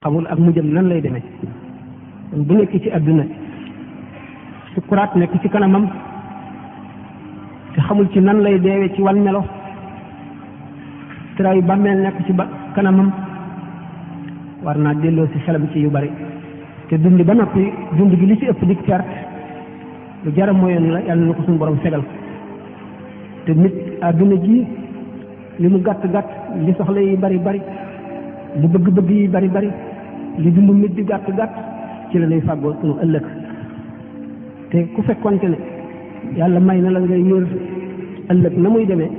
xamul ak mujjam nan lay demee bu nekk ci àdduna sukuraat nekk ci kanamam te xamul ci nan lay deewee ci wan melo tëraayu bàmmeel nekk ci kanamam war naa delloo si xelam ci yu bari te dund ba noppi dund gi li ci ëpp di perte lu jara mooyoon la yàlla na ko suñu borom fegal te nit àdduna ji li mu gàtt gàtt li soxla yi bari bari li bëgg-bëgg yi bari bari li dund nit di gàtt gàtt ci la lay fàggoo sunu ëllëg te ku fekkonte ne yàlla may na la ngay yër ëllëg na muy demee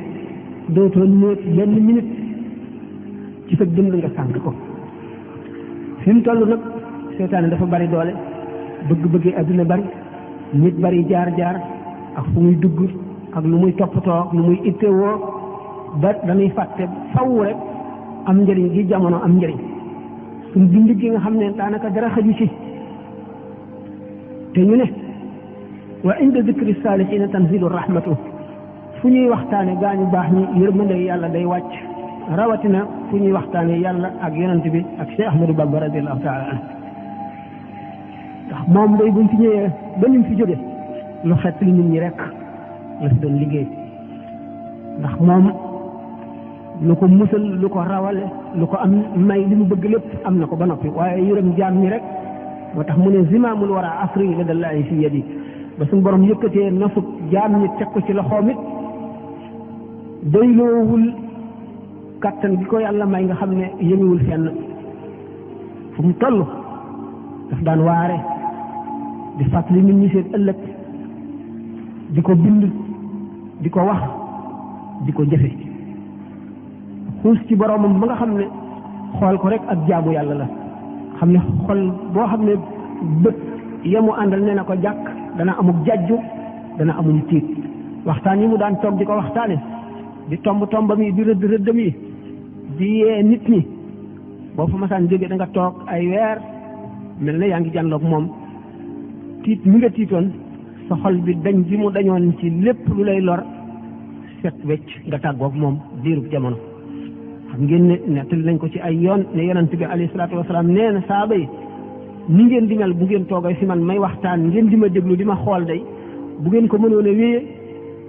dootoo néet benn minute ci sa dund nga sànq ko fi mu toll nag seytaane dafa bari doole bëgg-bëggi àdduna bari nit bari jaar-jaar ak fu muy dugg ak lu muy toppatoo ak lu muy ittewoo ba dañuy fàtte faw rek am njëriñ gi jamono am njëriñ suñ dund gi nga xam ne daanaka dara xaju ci te ñu ne wa inda dikri saalihiina tanzilu rahmatu fu ñuy waxtaane gaañu baax ñi yërmande yàlla day wàcc rawatina fu ñuy waxtaane yàlla ak yonent bi ak Cheikh Ahmadou Bamba radiallahu taala anhu ndax moom day buñ fi ñëwee ba ñu fi jóge lu xett li nit ñi rek la fi doon liggéey ndax moom lu ko musal lu ko rawale lu ko am may li mu bëgg lépp am na ko ba noppi waaye yërëm jaam ñi rek moo tax mu ne zimaamul wara afri la dallahi fi yadi ba suñu borom yëkkatee nasub jaam ñi teg ko ci loxoom it doyloowul kàttan gi ko yàlla may nga xam ne yënguwul fenn fu mu toll daf daan waare di fàttali nit ñi seen ëllëg di ko bind di ko wax di ko jëfe xuus ci boromam ba nga xam ne xool ko rek ak jaamu yàlla la xam ne xol boo xam ne bët yemu àndal nee na ko jàkk dana amuk jajju dana amum tiit waxtaan yi mu daan toog di ko waxtaane di tombam yi di rëddam yi di yee nit ñi boo fa masaan jógee da nga toog ay weer mel na yaa ngi jànloog moom tiit mi nga tiitoon sa xol bi dañ bi mu dañoon ci lépp lu lay lor set wecc nga tàggoog moom diirub jamono xam ngeen ne nettali nañ ko ci ay yoon ne yonent bi alayhi salaatu wasalaam nee na saaba yi ni ngeen di mel bu ngeen toogay fi man may waxtaan ngeen di ma déglu di ma xool day bu ngeen ko mënoon a wéyee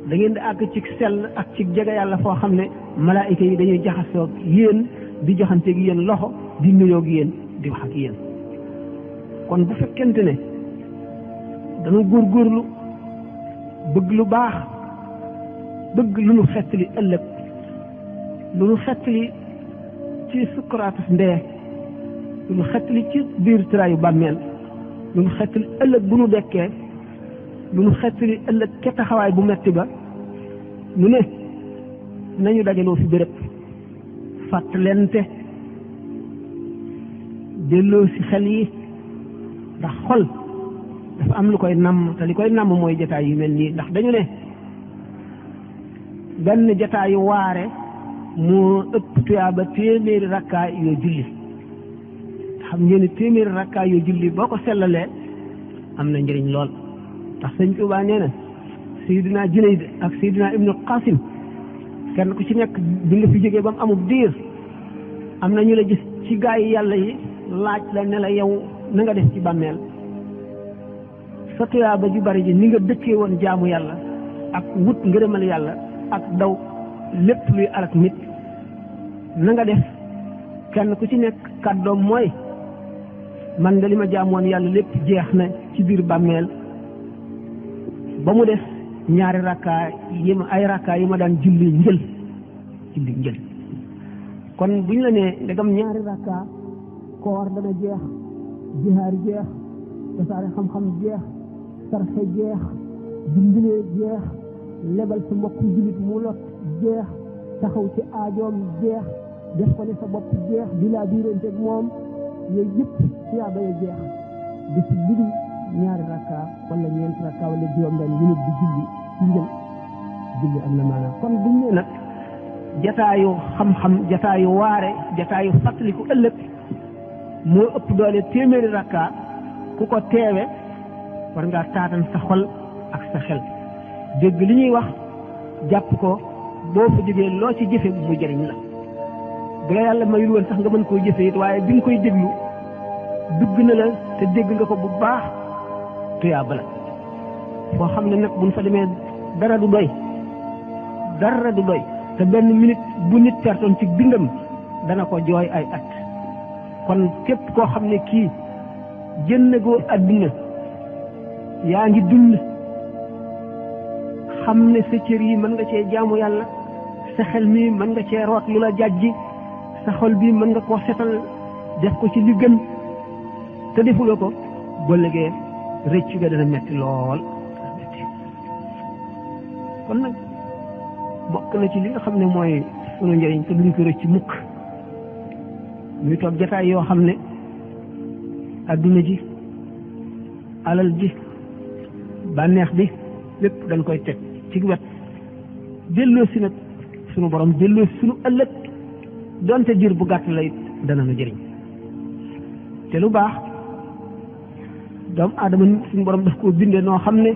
da ngeen di àgg ci sell ak ci jege yàlla foo xam ne malaayika yi dañuy jaxasoog yéen di joxanteeg yéen loxo di nuyoog yéen di wax ak yéen kon bu fekkente ne dañu góorgóorlu bëgg lu baax bëgg lu nu xettali ëllëg lu nu xettali ci sukkuraatus ndee lu nu xettali ci biir tëraayu bàmmeel lu nu xettali ëllëg bu nu dekkee lu nu xettali ëllëg ca taxawaay bu metti ba nu ne nañu dajaloo fi béréb fàttalente delloo si xel yi ndax xol dafa am lu koy namm te li koy namm mooy jataay yu mel nii ndax dañu ne benn jataayu waare moo ëpp tuyaaba téeméeri rakkaa yoo julli xam ngeen ne téeméeri rakkaa yoo julli boo ko sellalee am na njëriñ lool ndax sëñ Tuubaa nee na Seydina Junayd ak Seydina Ibnu Qasim kenn ku ci nekk bi nga fi jógee ba mu amul diir am na ñu la gis ci gaa yi yàlla yi laaj la ne la yow na nga def ci bàmmeel sa tuyaaba ju bari ji ni nga dëkkee woon jaamu yàlla ak wut ngërëmal yàlla ak daw lépp luy alak nit na nga def kenn ku ci nekk kàddoom mooy man de li ma jaamoon yàlla lépp jeex na ci biir bàmmeel ba mu def ñaari rakkaa ay rakkaa yi ma daan julli njël kon bu ñu la nee ndegam ñaari rakkaa koor dana jeex jihaar jeex tasaare xam-xam jeex sarxe jeex dimbilee jeex lebal sa mbokk jullit mu lot jeex taxaw ci aajoom jeex def ko ne sa bopp jeex di laa biiranteeg moom yooyu yëpp tuyaaba ya jeex di si ludul ñaari rakka wala ñeenti rakka wala juróom-benn minute di julli ci njël julli am na maanaam kon buñ ne nag jataayu xam-xam jataayu waare jataayu fàttaliku ëllëg moo ëpp doole téeméeri rakka ku ko teewe war ngaa taatan sa xol ak sa xel dégg li ñuy wax jàpp ko boo fa jógee loo ci jëfe mu jëriñ la bu la yàlla mayul woon sax nga mën koo jëfe it waaye bi nga koy déglu dugg na la te dégg nga ko bu baax tuyaaba la foo xam ne nag buñ fa demee dara du doy te benn minute bu nit pertoon ci bindam dana ko jooy ay at kon képp koo xam ne kii génnagoo àdduna yaa ngi dund xam ne sa cër yi mën nga cee jaamu yàlla sa xel mi mën nga cee root lu la jàjji sa xol bi mën nga koo setal def ko ci li gën te defuloo ko ba léegi rëcc ga dana metti lool kon nag bokk na ci li nga xam ne mooy sunu njëriñ te duñ ko rëcc mukk ñuy toog jataay yoo xam ne adduna ji alal ji bànneex bi lépp dañ koy teg ci wet delloo si nag sunu borom delloo si sunu ëllëg donte jir bu gàtt lay dana nu jëriñ te lu baax doomu aadama suñu borom daf koo bindee noo xam ne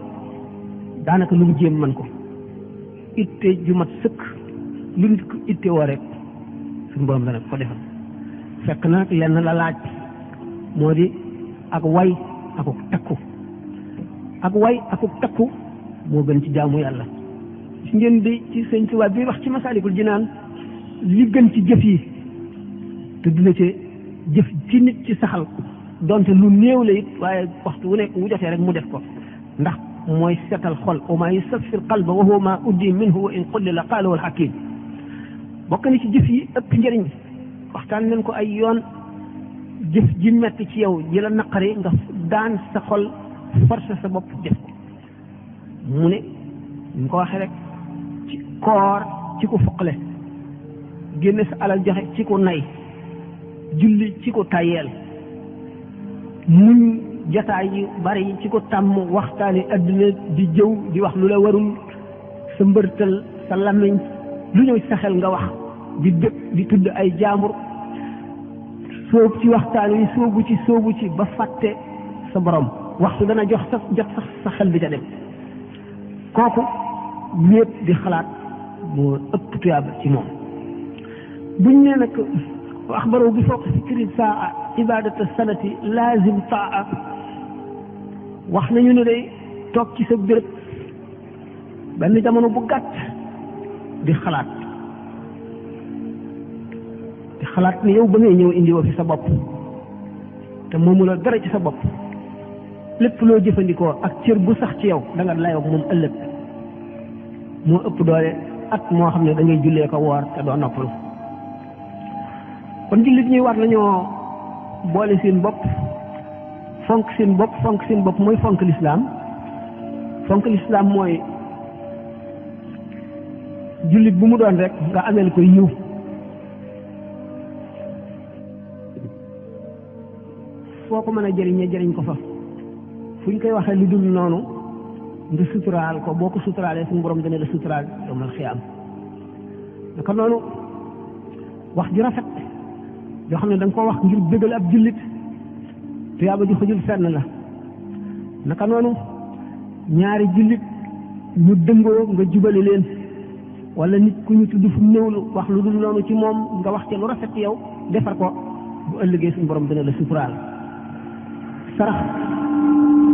daanaka lu mu jéem man ko itte ju mat sëkk lu nit ko itte woo rek suñu borom dana ko defal fekk na lenn la laaj moo di ak way akuk takku ak way akuk takku moo gën ci jaamu yàlla si ngeen di ci sëñ Tuubaa bi wax ci Masaalikul Jinaan li gën ci jëf yi te dina ci jëf ci nit ci saxal donte lu néew la it waaye waxtu wu nekk wu jotee rek mu def ko ndax mooy setal xol wa maa yusaffi qalba wa huwa maa uddi minhu wa in qullila qaala wal hakim bokk na ci jëf yi ëpp njëriñ waxtaan nañ ko ay yoon jëf ji metti ci yow ji la naqari nga daan sa xol force sa bopp def ko mu ne ñu ko waxee rek ci koor ci ko fuqale génne sa alal joxe ci ko nay julli ci ko tayeel muñ jataay yi bari yi ci ko tàmm waxtaani adduna di jëw di wax lu la warul sa mbërtal sa làmmiñ lu ñëw ci sa xel nga wax di dëkk di tudd ay jaambur soobu ci waxtaan wi soobu ci ba fàtte sa borom waxtu dana jot sax sa xel bi ca dem kooku wéet di xalaat moo ëpp tuyaaba ci moom buñ nee nag axbaro bi fooq fikri saa ibadata sanati laazim taa wax nañu ne day toog ci sa béréb benn jamono bu gàtt di xalaat ne yow ba ngay ñëw indi woo fi sa bopp te moomu la dara ci sa bopp lépp loo jëfandikoo ak cër bu sax ci yow da nga layoog moom ëllëg moo ëpp doole at moo xam ne da ngay jullee ko woor te doo noppalu kon jullit ñuy war nañoo boole seen bopp fonk seen bopp mooy fonk lislaam mooy jullit bu mu doon rek nga ameel ko yiw foo ko mën a jëriñ ko fa fu ñu koy waxee lu dul noonu nga suturaal ko boo ko suturaalee suñu borom dana la suturaal yawmal xiyaam naka noonu wax ju rafet yoo xam ne da nga ko wax ngir bëggal ab jullit tuyaaba ju xëjul fenn la naka noonu ñaari jullit ñu dëngoo nga jubale leen wala nit ku ñu tudd fu néewlu wax lu dul noonu ci moom nga wax ci lu rafet yow defar ko bu ëllëgee suñu borom dana la suturaal sarax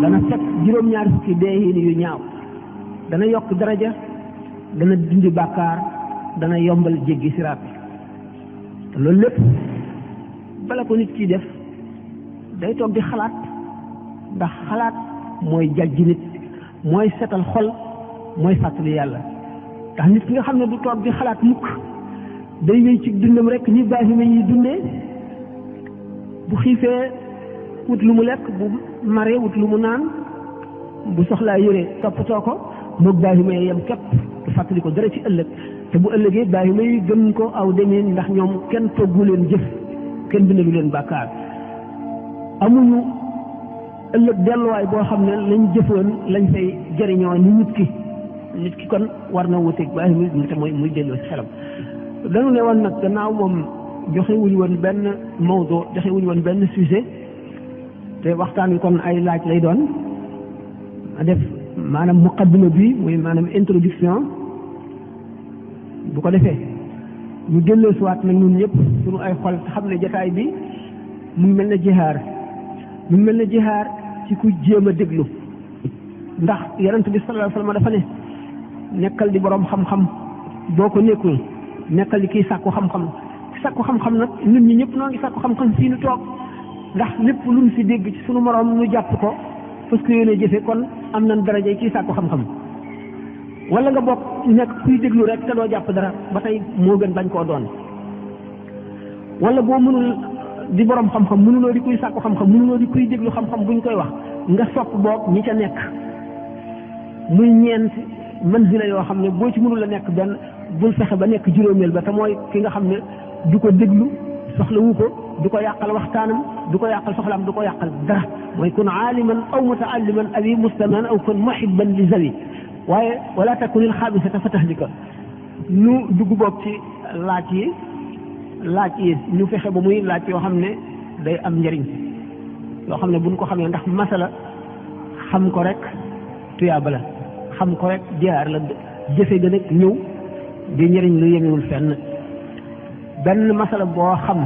dana fekk juróom-ñaari fukki dee yu ñaaw dana yokk daraja dana dindi bàkkaar dana yombal jéggi siraat te loolu lépp bala ko nit kiy def day toog di xalaat ndax xalaat mooy jàjji nit mooy setal xol mooy fàttali yàlla ndax nit ki nga xam ne du toog di xalaat mukk day wéy ci dundam rek ni baahima yi dundee bu xiifee wut lu mu lekk bu maree wut lu mu naan bu soxlaa yére toppatoo ko moog baahima yi yem képp du fàttali ko dara ci ëllëg te bu ëllëgee baahima yi gën ko aw demee ndax ñoom kenn toggu leen jëf kenn bindalu leen bàkkaar amuñu ëllëg delluwaay boo xam ne lañ jëfoon lañ fay jëriñoo ni nit ki kon war na wuteeg baahima yi te mooy muy delloo ci xelam dañu ne woon nag gannaaw moom joxewuñu woon benn mawdo joxewuñu woon benn sujet te waxtaan wi kon ay laaj lay doon a def maanaam muqaddima bi muy maanaam introduction bu ko defee ñu delloo siwaat nag ñun ñëpp suñu ay xol xam ne jataay bi mu mel ne jihaar mu mel ne jihaar ci ku jéem a déglu ndax yonent bi sallallahu alayhi wasallam dafa ne nekkal di borom xam-xam boo ko nekkul nekkal di kiy sàkku xam-xam sàkku xam-xam nag nit ñi ñëpp noo ngi sàkku xam-xam fii nu toog ndax lépp luñ fi dégg ci sunu moroom nu jàpp ko parce que yéene jëfe kon am nañ daraja kiy sàkku xam-xam wala nga bokk nekk kuy déglu rek te doo jàpp dara ba tey moo gën bañ koo doon wala boo mënul di borom xam-xam mënuloo di kuy sàkku xam-xam mënuloo di kuy déglu xam-xam buñ koy wax nga sopp boog ñi ca nekk muy ñeent manzila yoo xam ne boo ci mënul a nekk benn bul fexe ba nekk juróomeel ba te mooy ki nga xam ne du ko déglu soxlawu ko du ko yàqal waxtaanam du ko yàqal soxlaam du ko yàqal dara mooy kun aaliman aw mutaalliman aw mustaman aw kun muhibban li zawi waaye wala takunil xaabisata fa tahlika nu dugg boog ci laaj yi ñu fexe ba muy laaj yoo xam ne day am njëriñ yoo xam ne buñ ko xamee ndax masala xam ko rek tuyaaba la xam ko rek jaar la jëfe ga nag ñëw di njëriñ lu yemewul fenn benn masala boo xam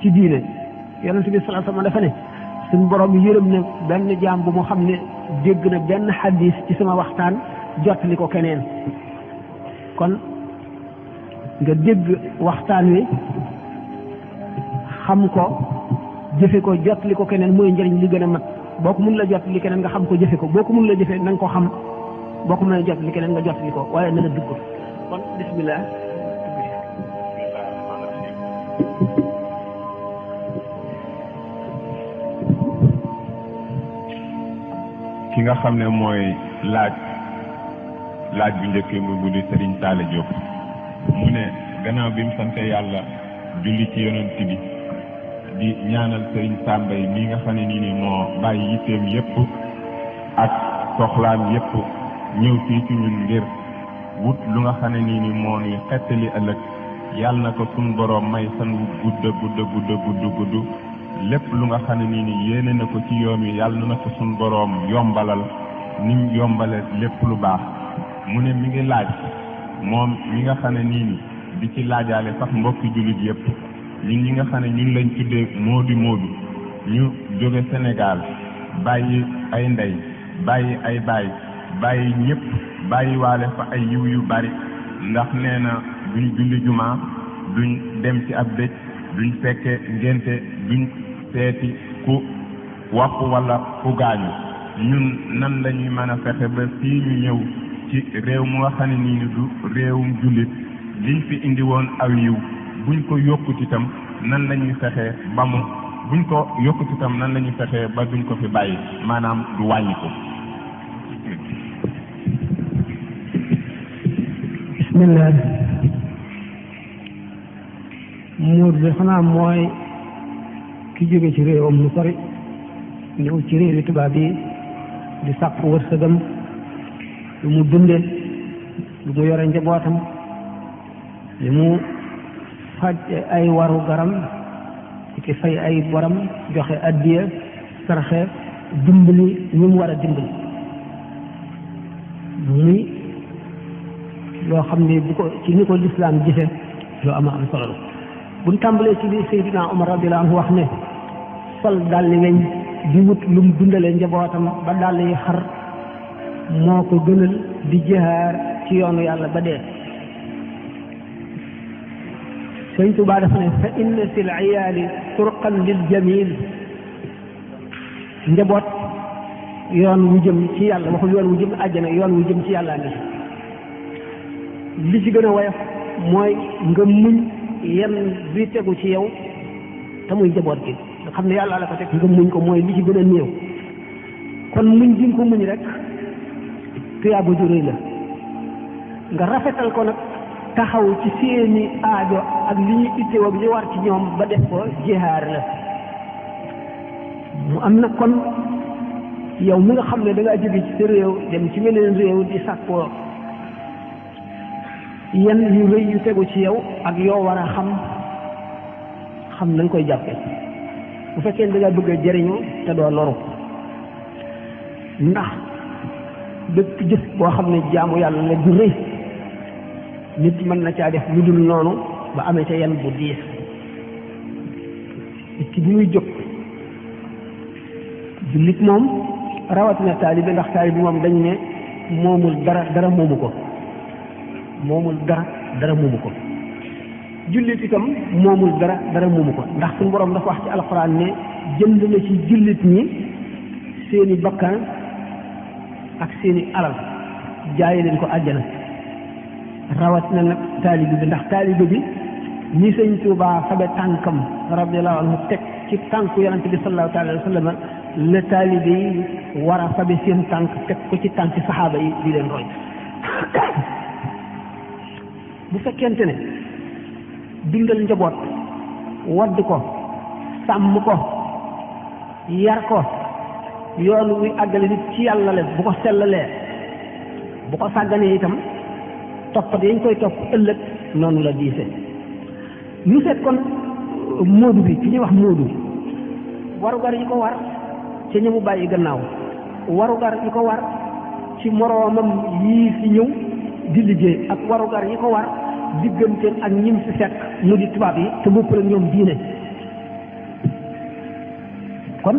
ci diine yonent bi sallallahu alayhi wasallam dafa ne suñ borom yërëm na benn jaam bu mu xam ne dégg na benn xadis ci sama waxtaan jottali ko keneen kon nga dégg waxtaan wi xam ko jëfe ko jottali ko keneen mooy njëriñ li gën a mat boo ko mun la jottali keneen nga xam ko jëfe ko boo ko mun la jëfe na nga ko xam boo ko mën a jottali keneen nga jottali ko waaye na nga dugg kon bismillah ki nga xam ne mooy laaj bu njëkk mu di Serigne Talla Diop mu ne gannaaw bi mu sante yàlla julli ci yonent bi di ñaanal Serigne Sambay mi nga xam ne nii moo bàyyi yitteem yépp ak soxlaam yépp ñëw fii ci ñun ngir wut lu nga xam ne nii moo ñuy xettali ëllëg yàlla na ko suñ boroom may san wu gudd lépp lu nga xam ne nii yéene na ko ci yoon wi yàlla na ko suñ boroom yombalal nim yombale lépp lu baax mu ne mi ngi laaj moom mi nga xam ne nii di ci laajaale sax mbokki jullit yépp ñun ñi nga xam ne ñun lañ tuddee moodu ñu jóge Sénégal bàyyi ay ndey bàyyi ay baay bàyyi ñëpp bàyyi waale fa ay yiw yu bari ndax nee na duñ julli jumaa duñ dem ci ab dëj duñ fekke ngénte duñ seeti ku wopp wala ku gaañu ñun nan lañuy mën a fexe ba fii ñu ñëw ci réew mu nga xam ne nii du réewum jullit liñ fi indi woon aw yiw buñ ko yokkut itam nan lañuy fexe ba mu buñ ko yokkut itam nan lañuy fexe ba duñ ko fi bàyyi maanaam du wàññi ko. bismillah muur bi xanaa mooy ki jóge ci réewam lu sori ñëw ci réewi tubaab yi di sàkku wërsëgam lu mu dunde lu mu yore njabootam li mu faj ay waru garam ci fay ay boram joxe addiya sarxe dimbali ñu mu war a dimbali muy loo xam ne bu ko ci ni ko lislaam gisee loo am solo la buñ tàmbalee ci li Seydina Omar radiyallahu anhu wax ne sol dalli weñ di wut lu mu dundalee njabootam ba dàll yi xar moo ko gënal di jihaar ci yoonu yàlla ba dee Sëñ Tuubaa dafa ne fa inna fil iyaali turqan lil jamil njaboot yoon wu jëm ci yàlla waxul yoon wu jëm àjjana yoon wu jëm ci yàlla ngi li ci gën a woyof mooy nga muñ yenn bi tegu ci yow te muy njaboot gi nga xam ne yàlla la ko teg nga muñ ko mooy li ci gën a néew kon muñ gi nga ko muñ rek tuyaaba ju rëy la nga rafetal ko nag taxaw ci seeni aajo ak li ñuy ittewoo li war ci ñoom ba def ko jihaar la mu am na kon yow mi nga xam ne da ngaa jóge ci sa réew dem ci meneen réew di sàkkoo yenn yu rëy yu tegu ci yow ak yoo war a xam nañ koy jàppe bu fekkee da ngaa bëgg a jëriñu te doo loru ndax bépp jëf boo xam ne jaamu yàlla la ju rëy nit mën na caa def lu dul noonu ba amee ca yenn bu diis nit ki bu muy jóg jullit moom rawatina taalibe ndax taalibe moom dañ ne moomul dara moomu ko moomul dara moomu ko jullit itam moomul dara moomu ko ndax suñu borom dafa wax ci alxuraan ne jënd na ci jullit ñi seeni bakkan ak seeni alal jaaye leen ko àjjana rawatina nag taalibe bi ndax taalibe bi ni sëñ Tuubaa fabe tànkam radiyallahu anhu teg ci tànku yonent bi sallallahu alayhi wa sallam la taalibe yi war a fabe seen tànk teg ko ci tànki saxaaba yi di leen roy bu fekkente ne dundal njaboot wadd ko sàmm ko yar ko yoon wi àggale nit ci yàlla la bu ko sellalee bu ko sàgganee itam toppat yañ koy topp ëllëg noonu la diise ñu seet kon móodu bi ci ñuy wax móodu warugar yi ko war ci ñi mu bàyyi gannaaw warugar yi ko war ci moroomam yii fi ñëw di liggéey ak warugar yi ko war digganteem ak ñim fi fekk mu di tubaab yi te bopp la ñoom diine kon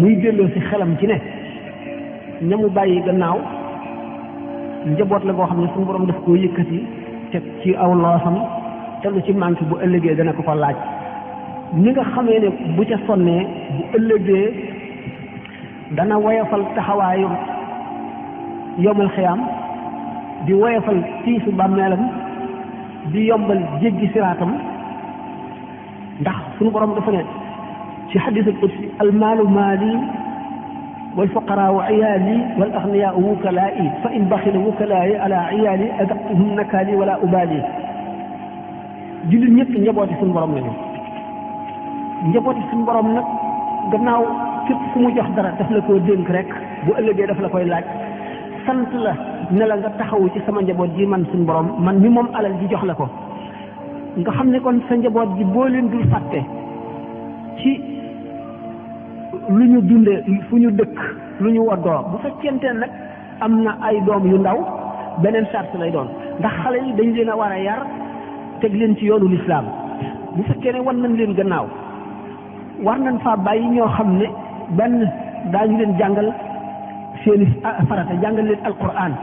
muy delloo ci xelam ci ne ña mu bàyyi gannaaw njaboot la boo xam ne suñu borom daf koo yëkkati teg ci aw loosam te lu ci manqué bu ëllëgee dana ko laaj ni nga xamee ne bu ca sonnee bu ëllëgee dana woyofal taxawaayu yomal xiyaam di woyofal tiisu bàmmeelam di yombal jéggi siraatam ndax suñu borom dafa ne ci xadiisul qudsi almaalu maali wal fuqaraau iyaali wal agniyaau wukalaa'i fa in baxila wukalaa'i ala iyaali adaqtuhum nakaali wala ubaali jullit ñëpp njabooti suñu borom lañu njabooti suñu borom nag gannaaw képp fu mu jox dara daf la koo dénk rek bu ëllëgee daf la koy laaj sant la ne la nga taxawu ci sama njaboot ji man suñu borom man mi moom alal ji jox la ko nga xam ne kon sa njaboot ji boo leen dul fàtte ci lu ñu dundee fu ñu dëkk lu ñu woddoo bu fekkente nag am na ay doom yu ndaw beneen charte lay doon ndax xale yi dañ leen a war a yar teg leen ci yoonu lislaam bu fekkee ne war nañ leen gannaaw war nañ faa bàyyi ñoo xam ne benn daañu leen jàngal seeni farata jàngal leen alquran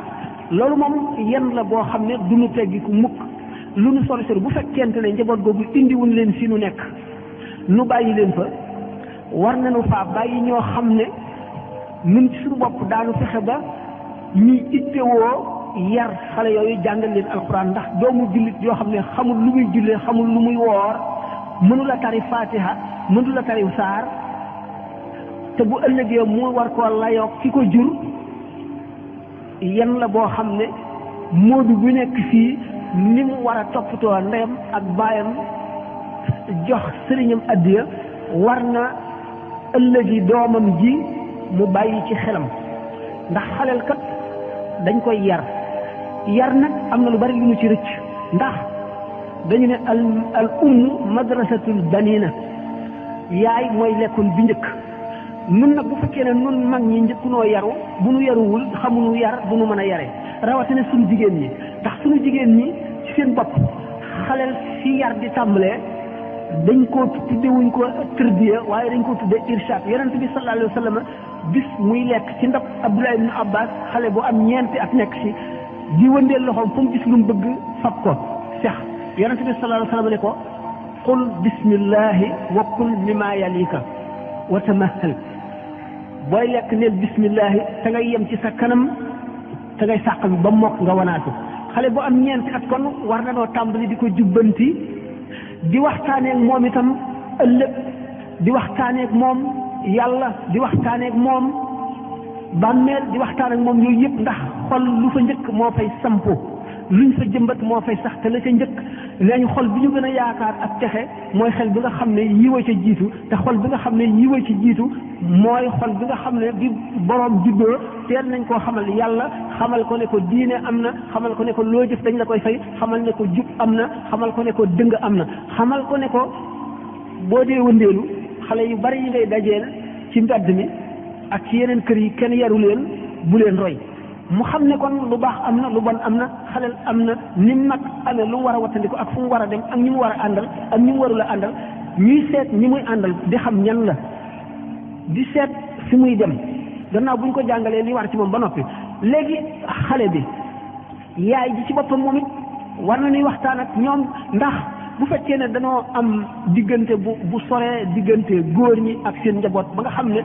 loolu moom yenn la boo xam ne du ñu teggi ku mukk lu nu sori sori bu fekkente ne njaboot googu indiwuñ leen fi nu nekk nu bàyyi leen fa war nañu faa bàyyi ñoo xam ne ñun ci suñu bopp daanu fexe ba ñuy ittewoo yar xale yooyu jàngal leen alquran ndax doomu jullit yoo xam ne xamul lu muy jullee xamul lu muy woor mënula tari fatiha mënula tari saar te bu ëllëgee mu war koo layoo ki ko jur yan la boo xam ne moodu bu nekk fii ni mu war a toppatoo ndeyam ak baayam jox sëriñam addiya war na ëllëgi doomam ji mu bàyyi ci xelam ndax xaleel kat dañ koy yar nag am na lu bari lu ñu ci rëcc ndax dañu ne al madrasatul banina yaay mooy lekkoon bi njëkk nun nag bu fekkee ne nun mag ñi njëkkunoo yaru bu nu yaruwul xamuñu yar bu nu mën a yare rawatina suñu jigéen ñi ndax suñu jigéen ñi ci seen bopp xaleel fi yar di tàmbalee dañ koo tuddewuñ ko tërbiya waaye dañ ko tudde irshad yonent bi sallallahu alayhi wa sallam bis muy lekk ci ndab Abdullah ibn Abbas xale bu am ñeenti at nekk ci di wëndeel loxoom fu mu gis lu mu bëgg fab ko sex yonent bi sallallahu alayhi wa sallam ne ko qul bismillahi wa kul mimma yalika wa tamahal booy lekk neel bismillahi te ngay yem ci sa kanam te ngay sàq bi ba mokk nga wanaatu xale bu am ñeenti at kon war na doo tàmbali di ko jubbanti di waxtaaneek moom itam ëllëg di waxtaaneek moom yàlla di waxtaaneek moom bàmmeel di waxtaan ak moom yooyu yëpp ndax xol lu fa njëkk moo fay sampu luñ fa jëmbat moo fay sax te la ca njëkk nañu xol bi ñu gën a yaakaar ak texe mooy xel bi nga xam ne yiwa ca jiitu te xol bi nga xam ne yiwa ci jiitu mooy xol bi nga xam ne bi boroom juddoo teel nañ koo xamal yàlla xamal ko ne ko diine am na xamal ko ne ko loo jëf dañ la koy fay xamal ne ko jub am na xamal ko ne ko dëng am na xamal ko ne ko boo dee wëndeelu xale yu bari yi ngay dajeel ci mbedd mi ak ci yeneen kër yi kenn yaru leen bu leen roy mu xam ne kon lu baax am na lu bon am na xaleel am na ni mag amee lu mu war a wattandiku ak fu mu war a dem ak ñi mu war a àndal ak ñi mu warul a àndal ñuy seet ñi muy àndal di xam ñan la di seet fi muy dem gannaaw bu ñu ko jàngalee li war ci moom ba noppi léegi xale bi yaay ji ci boppam moom it war na ñuy waxtaan ak ñoom ndax bu fekkee ne dañoo am diggante bu soree diggante góor ñi ak seen njaboot ba nga xam ne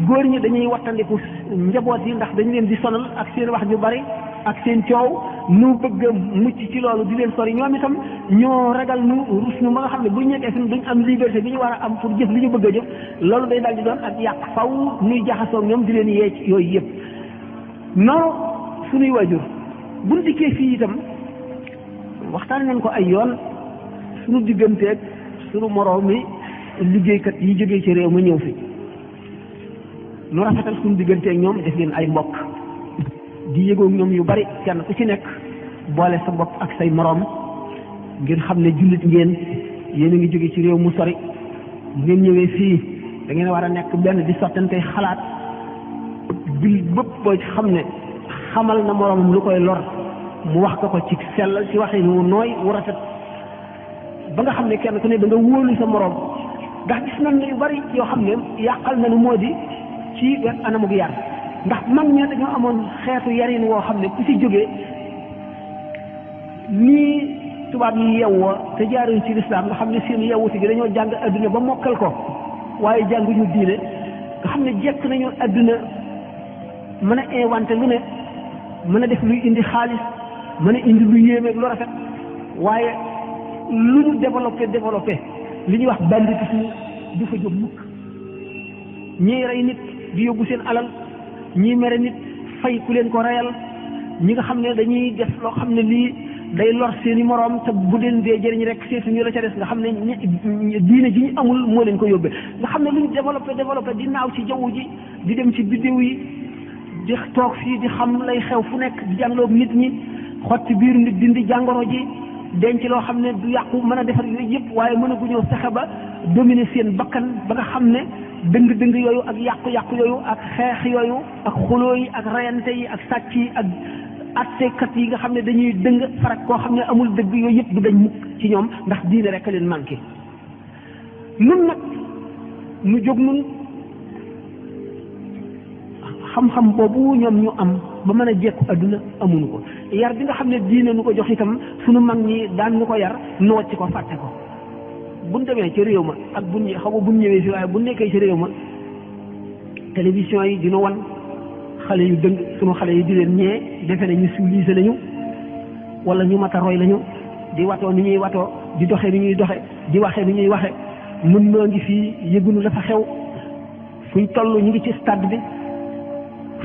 góor ñi dañuy wattandiku njaboot yi ndax dañu leen di sonal ak seen wax ju bari ak seen coow nu bëgg a mucc ci loolu di leen sori ñoom itam ñoo ragal nu rus nu ba nga xam ne bu ñu nekkee fi duñ am liberté bi ñu war a am pour jëf li ñu bëgg a jëf loolu day daal di doon ak yàq faw nuy jaxasoo ñoom di leen yee ci yooyu yëpp noonu suñuy waajur buñ dikkee fii itam waxtaan nañ ko ay yoon suñu digganteeg suñu moroom mi liggéeykat yi jógee ci réew ma ñëw fi nu rafetal suñu digganteeg ñoom def leen ay mbokk di yëgoog ñoom yu bari kenn ku ci nekk boole sa bopp ak say moroom ngeen xam ne jullit ngeen yéen a ngi jóge ci réew mu sori ngeen ñëwee fii da ngeen war a nekk benn di sottante xalaat jullit bëpp boo ci xam ne xamal na moroomam lu koy lor mu wax ko ci sellal ci waxin wu nooy wu rafet ba nga xam ne kenn ku ne da nga wóolu sa moroom ndax gis nañ ne yu bari yoo xam ne yàqal nañu moo di ci wet anamug yar ndax mag ñi dañoo amoon xeetu yarin woo xam ne ku ci jógee nii tubaab yi yewwoo te jaaruñ ci lislaam nga xam ne seen yewwuti gi dañoo jàng adduna ba mokkal ko waaye jànguñu diine nga xam ne jekk nañu adduna mën a inventé lu ne mën a def luy indi xaalis mën a indi lu yéemeeg lu rafet waaye lu ñu développé li ñuy wax banditisme du fa jóg mukk ñiy rey nit di yóbbu seen alal ñii mere nit fay ku leen ko reyal ñi nga xam ne dañuy def loo xam ne lii day lor seeni moroom te bu leen dee jëriñ rek seetuñu la ca des nga xam ne diine ji ñu amul moo leen ko yóbbee nga xam ne lu ñu développé di naaw ci jaww ji di dem ci biddew yi di toog fii di xam lay xew fu nekk di jàngaloog nit ñi xotti biir nit dindi jàngoro ji denc loo xam ne du yàqu mën a defar yooyu yëpp waaye mën a guñoo fexe ba dominer seen bakkan ba nga xam ne dëng-dëng yooyu ak yàqu-yàqu yooyu ak xeex yooyu ak xuloo yi ak rayante yi ak sàcc yi ak attekat yi nga xam ne dañuy dëng farak koo xam ne amul dëgg yooyu yëpp du dañ mukk ci ñoom ndax diine rek a leen manqué nun nag nu jóg nun xam-xam boobu ñoom ñu am ba mën a jekku adduna amuñu ko yar bi nga xam ne diine nu ko jox itam sunu mag ñi daan ñu ko yar noot ci ko fàtte ko buñ demee ci réew ma ak buñ xaw ma buñ ñëwee fi waaye bu nekkee ci réew ma télévision yi dina wan xale yu dëng sunu xale yi di leen ñee defe ne ñu civilisé lañu wala ñu mat a roy lañu di watoo ni ñuy watoo di doxe ni ñuy doxe di waxe ni ñuy waxe mën noo ngi fii yëgunu la fa xew fuñ toll ñu ngi ci stade bi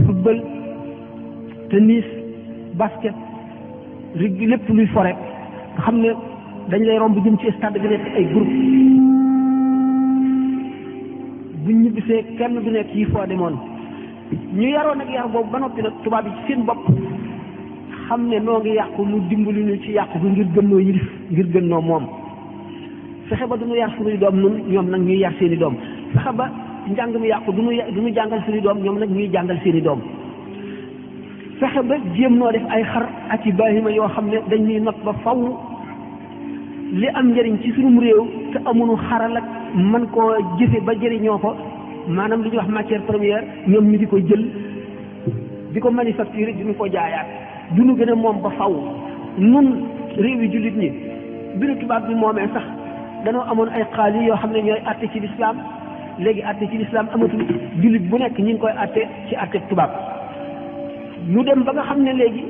football tennis basket rig lépp luy fore nga xam ne dañ lay romb jëm ci stade bi nekk ay groupe buñ ñibbisee kenn du nekk yi foo demoon ñu yaroon ak yar boobu ba noppi nag tubaab yi ci seen bopp xam ne noo ngi yàqu lu dimbali ñu ci yàqu bi ngir gën noo yilif ngir gën noo moom fexe ba du ñu yar suñuy doom nun ñoom nag ñuy yar seeni doom fexe ba njàng mi yàqu du ñu jàngal seeni doom ñoom nag ñuy jàngal seeni doom fexe ba jéem noo def ay xar ak i baahima yoo xam ne dañuy not ba faw li am njëriñ ci suñu réew te amuñu xaral ak mën koo jëfe ba jëriñoo ko maanaam li ñuy wax matière première ñoom ñu di ko jël di ko manufacturer di ñu ko jaayaat du ñu gën a moom ba faw nun réew yi jullit ñi bi nu tubaab bi moomee sax danoo amoon ay xaali yoo xam ne ñooy àtte ci lislaam léegi àtte ci lislaam amatul jullit bu nekk ñi ngi koy àtte ci àtte tubaab ñu dem ba nga xam ne léegi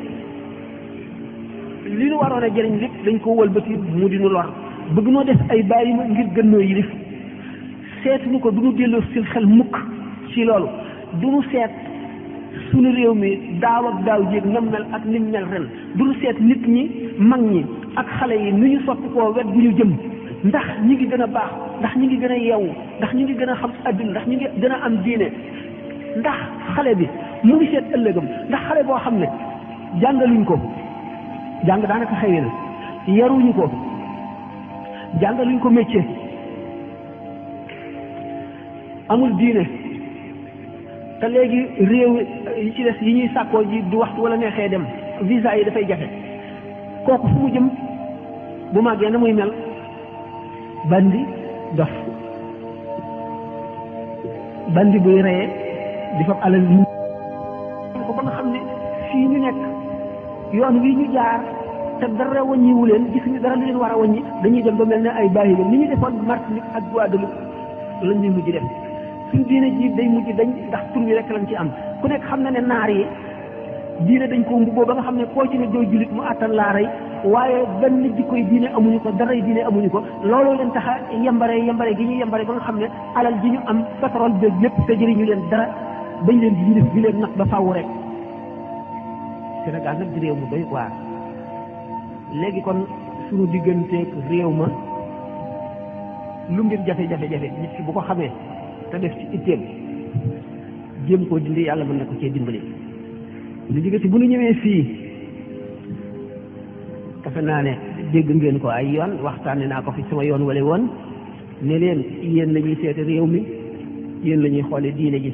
li nu waroon a jëriñ lépp dañ ko wëlbati mu di nu lor bëgg noo def ay bàyyi ma ngir gën noo yilif seetuñu ko du ñu delloo si xel mukk ci loolu du ñu seet suñu réew mi daaw ak daaw jéeg nam mel ak nim mel ren du ñu seet nit ñi mag ñi ak xale yi ni ñu soppi koo wet bu ñu jëm ndax ñi ngi gën a baax ndax ñi ngi gën a yeewu ndax ñi ngi gën a xam adduna ndax ñi ngi gën a am diine ndax xale bi mu ngi seet ëllëgam ndax xale boo xam ne jàngaluñ ko jàng daanaka xëy na yaruñu ko jàngaluñ ko métier amul diine te léegi réew yi ci des yi ñuy sàkkoo ji du waxtu wala neexee dem visa yi dafay jafe kooku fu mu jëm bu màggee na muy mel bandi buy reye di fab alal li ko ba nga xam ne fii ñu nekk yoon wi ñu jaar te dara wàññiwu leen gisuñu dara lu leen war a wàññi dañuy dem ba mel ne ay bàyyi ni ñu defoon Martinique ak Guadeloupe lañ ñuy mujj def suñ diine ji day mujj dañ ndax tur wi rek lañ ci am ku nekk xam na ne naar yi diine dañ ko mbubboo ba nga xam ne koo ci ne doo jullit mu àttan laa rey waaye benn jikkoy diine amuñu ko daray diine amuñu ko looloo leen tax a yembare gi ñu yembare ba nga xam ne alal ji ñu am pétrole bi lépp te jëriñu leen dara bañ leen di def di leen nag ba faaw rek Sénégal nag di réew mu doy waar léegi kon suñu digganteeg réew ma lu mbir jafe-jafe nit ki bu ko xamee te def ci itteem jéem koo dindi yàlla mën na ko cee dimbali lu jóge ci bu ñu ñëwee fii defe naa ne dégg ngeen ko ay yoon waxtaane naa ko fi sama yoon wala woon ne leen yéen la ñuy seete réew mi yéen la ñuy xoole diine ji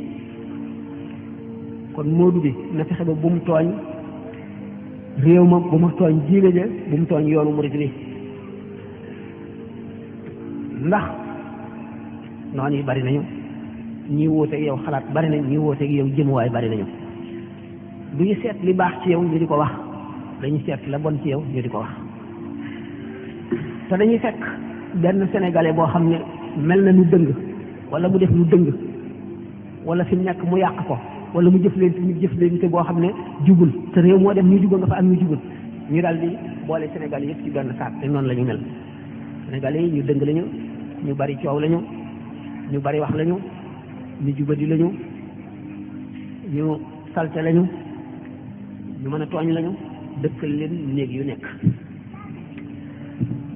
kon moodu bi na fexe ba bu mu tooñ réew ma bu mu tooñ diine ja bu mu tooñ yoonu murid wi ndax noonu yi bari nañu ñi wóoteeg yow xalaat bari nañ ñi wóoteeg yow jëmuwaay bari nañu du ñu seet li baax ci yow ñu di ko wax dañuy seet la bon ci yow ñu di ko wax te dañuy fekk benn sénégalais boo xam ne mel na nu dëng wala mu def lu dëng wala fi mu nekk mu yàq ko wala mu jëflante boo xam ne jubul te réew moo dem ñu jubal nga fa am ñu jubul ñu daal di boole sénégalais yëpp ci benn saak te noonu la ñu mel sénégalais yi ñu dëng lañu ñu bari coow lañu ñu bari wax lañu ñu jubadi lañu ñu salte lañu ñu mën a tooñ lañu dëkkal leen néeg yu nekk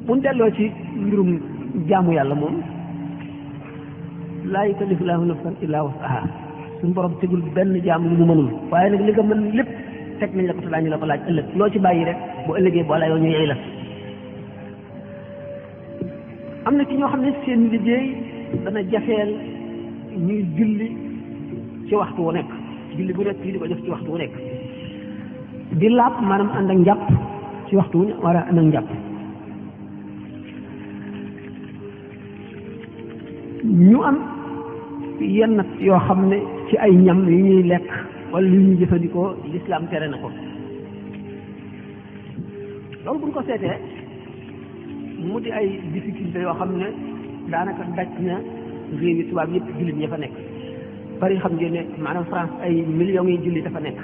mun delloo ci mbirum jaamu yàlla moom laa yukallifu llaahu nafsan illaa wus'ahaa suñu borom tegul benn jaam lu mu mënul waaye nag li nga mën lépp teg nañ la ko te daañu la ko laaj ëllëg loo ci bàyyi rek bu ëllëgee boo la yoo ñu yey la am na ci ñoo xam ne seen liggéey dana jafeel ñuy julli ci waxtu wu nekk julli bu nekk di ko def ci waxtu wu nekk di laab maanaam ànd ak njàpp ci waxtu wu war a ànd ak njàpp ñu am yenn yoo xam ne ci ay ñam yu ñuy lekk wala yu ñuy jëfandikoo lislaam tere na ko loolu buñ ko seetee mu di ay difficulté yoo xam ne daanaka daj na réew yi tubaab yëpp jullit ña fa nekk bari xam ngeen ne maanaam France ay millions yi jullit dafa nekk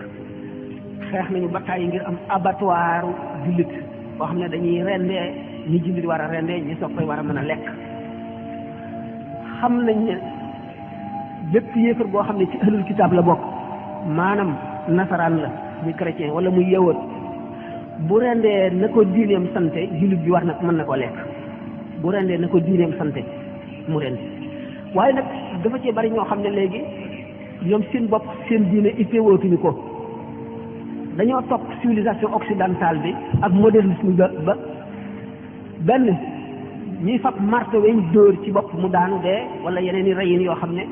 xeex nañu bataay ngir am abattoir jullit boo xam ne dañuy rendee ñi jullit war a rendee ñi soog koy war a mën a lekk xam nañ ne bépp yéefar boo xam ne ci ahlul kitaab la bokk maanaam nasaraan la muy chrétien wala muy yawut bu rendee na ko diineem sante jullit bi war na mën na ko lekk bu rendee na ko diineem sante mu rend waaye nag dafa cee bari ñoo xam ne léegi ñoom seen bopp seen diine ittewootuñu ko dañoo topp civilisation occidentale bi ak modernisme ba benn ñuy fab marto weñ dóor ci bopp mu daanu dee wala yeneen i reyin yoo xam ne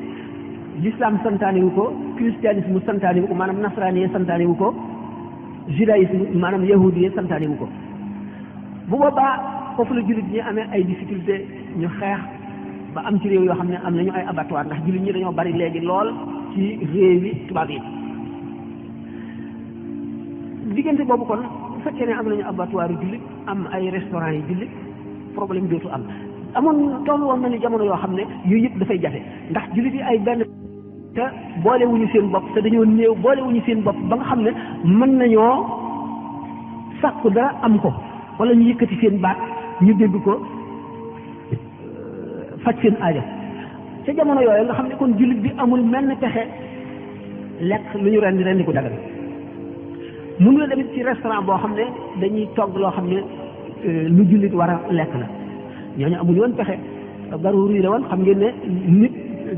l'islam santaane wu ko christianisme santaane wu ko maanaam nasraani santaane wu ko judaïsme maanaam yahudi santaane wu ko bu boobaa foofu la jullit ñi amee ay difficulté ñu xeex ba am ci réew yoo xam ne am nañu ay abattoir ndax jullit ñi dañoo bari léegi lool ci réew yi tubaab yi diggante boobu kon bu fekkee ne am nañu abattoir yu jullit am ay restaurant yi jullit problème dootu am amoon toll woon nañu jamono yoo xam ne yooyu yëpp dafay jafe ndax jullit yi ay benn te boolewuñu seen bopp te dañoo néew boolewuñu seen bopp ba nga xam ne mën nañoo sàkku dara am ko wala ñu yëkkati seen baat ñu dégg ko faj seen aajo ca jamono yooyu nga xam ne kon jullit bi amul menn pexe lekk lu ñu rendi ko dagal mun la demit ci restaurant boo xam ne dañuy togg loo xam ne lu jullit war a lekk la ñooñu amuñu woon pexe daruri la woon xam ngeen ne nit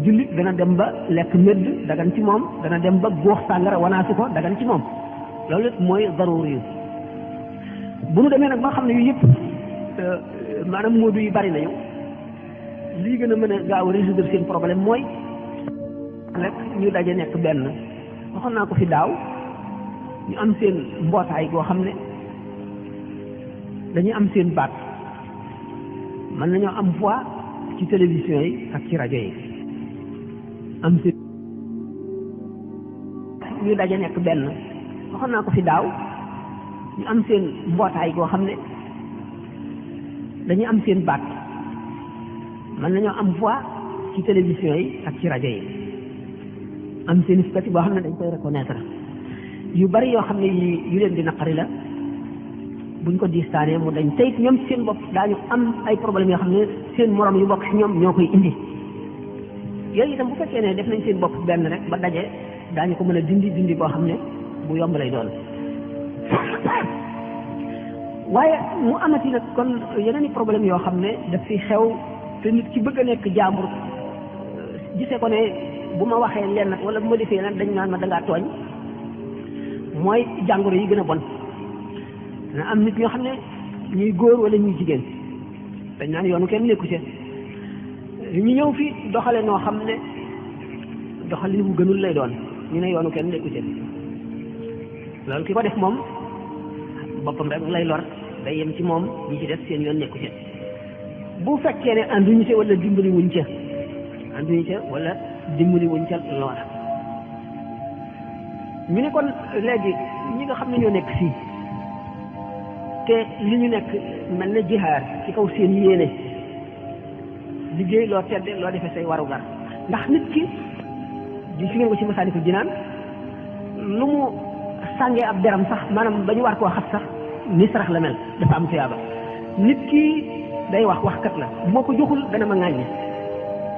jullit dana dem ba lekk médd dagan ci moom dana dem ba góox sàngara wanaasu ko dagan ci moom loolu it mooy daruri yu bu nu demee nag ba nga xam ne yu yëpp maanaam moodu yi bari nañu lii gën a mën a gaaw a résoudre seen problème mooy rek ñu daje nekk benn waxoon naa ko fi daaw ñu am seen mbootaay goo xam ne dañuy am seen baat mën nañoo am voix ci télévision yi ak ci rajo yi am seen ñu daje nekk benn waxoon naa ko fi daaw ñu am seen mbootaay goo xam ne dañuy am seen baat mën nañoo am voix ci télévision yi ak ci rajo yi am seen statut boo xam ne dañ koy reconnaître yu bari yoo xam ne yu leen di naqari la buñ ko distaanee mu dañ tey ñoom ci seen bopp daañu am ay problèmes yoo xam ne seen morom yu bokk ci ñoom ñoo koy indi yooyu itam bu fekkee ne def nañ seen bopp benn rek ba daje daañu ko mën a dindi boo xam ne bu yomb lay doon waaye mu amati nag kon yeneen i problème yoo xam ne daf fi xew te nit ki bëgg a nekk jaambur gisee ko ne bu ma waxee lenn wala bu ma defee nag dañ naan ma dangaa tooñ mooy jàngoro yi gën a bon dana am nit ñoo xam ne ñuy góor wala ñuy jigéen dañ naan yoonu kenn nekku ci ñu ñëw fi doxale noo xam ne doxalin bu gënul lay doon ñu ne yoonu kenn nekku ci loolu ki ko def moom boppam rek lay lor day yem ci moom ñi ci def seen yoon nekku ci bu fekkee ne ànduñu ca wala dimbali wuñ ca wala dimbali wuñ ca loola ñu ne kon léegi ñi nga xam ne ñoo nekk fii te li ñu nekk mel na jihaar ci kaw seen yéene liggéey loo tedde loo defee say warugar ndax nit ki di fi ngeen ko ci Masaalikul Jinaan lu mu sàngee ab deram sax maanaam ba ñu war koo xas sax ni sarax la mel dafa am tuyaaba nit ki day waxkat la moo ko joxul dana ma ŋàññe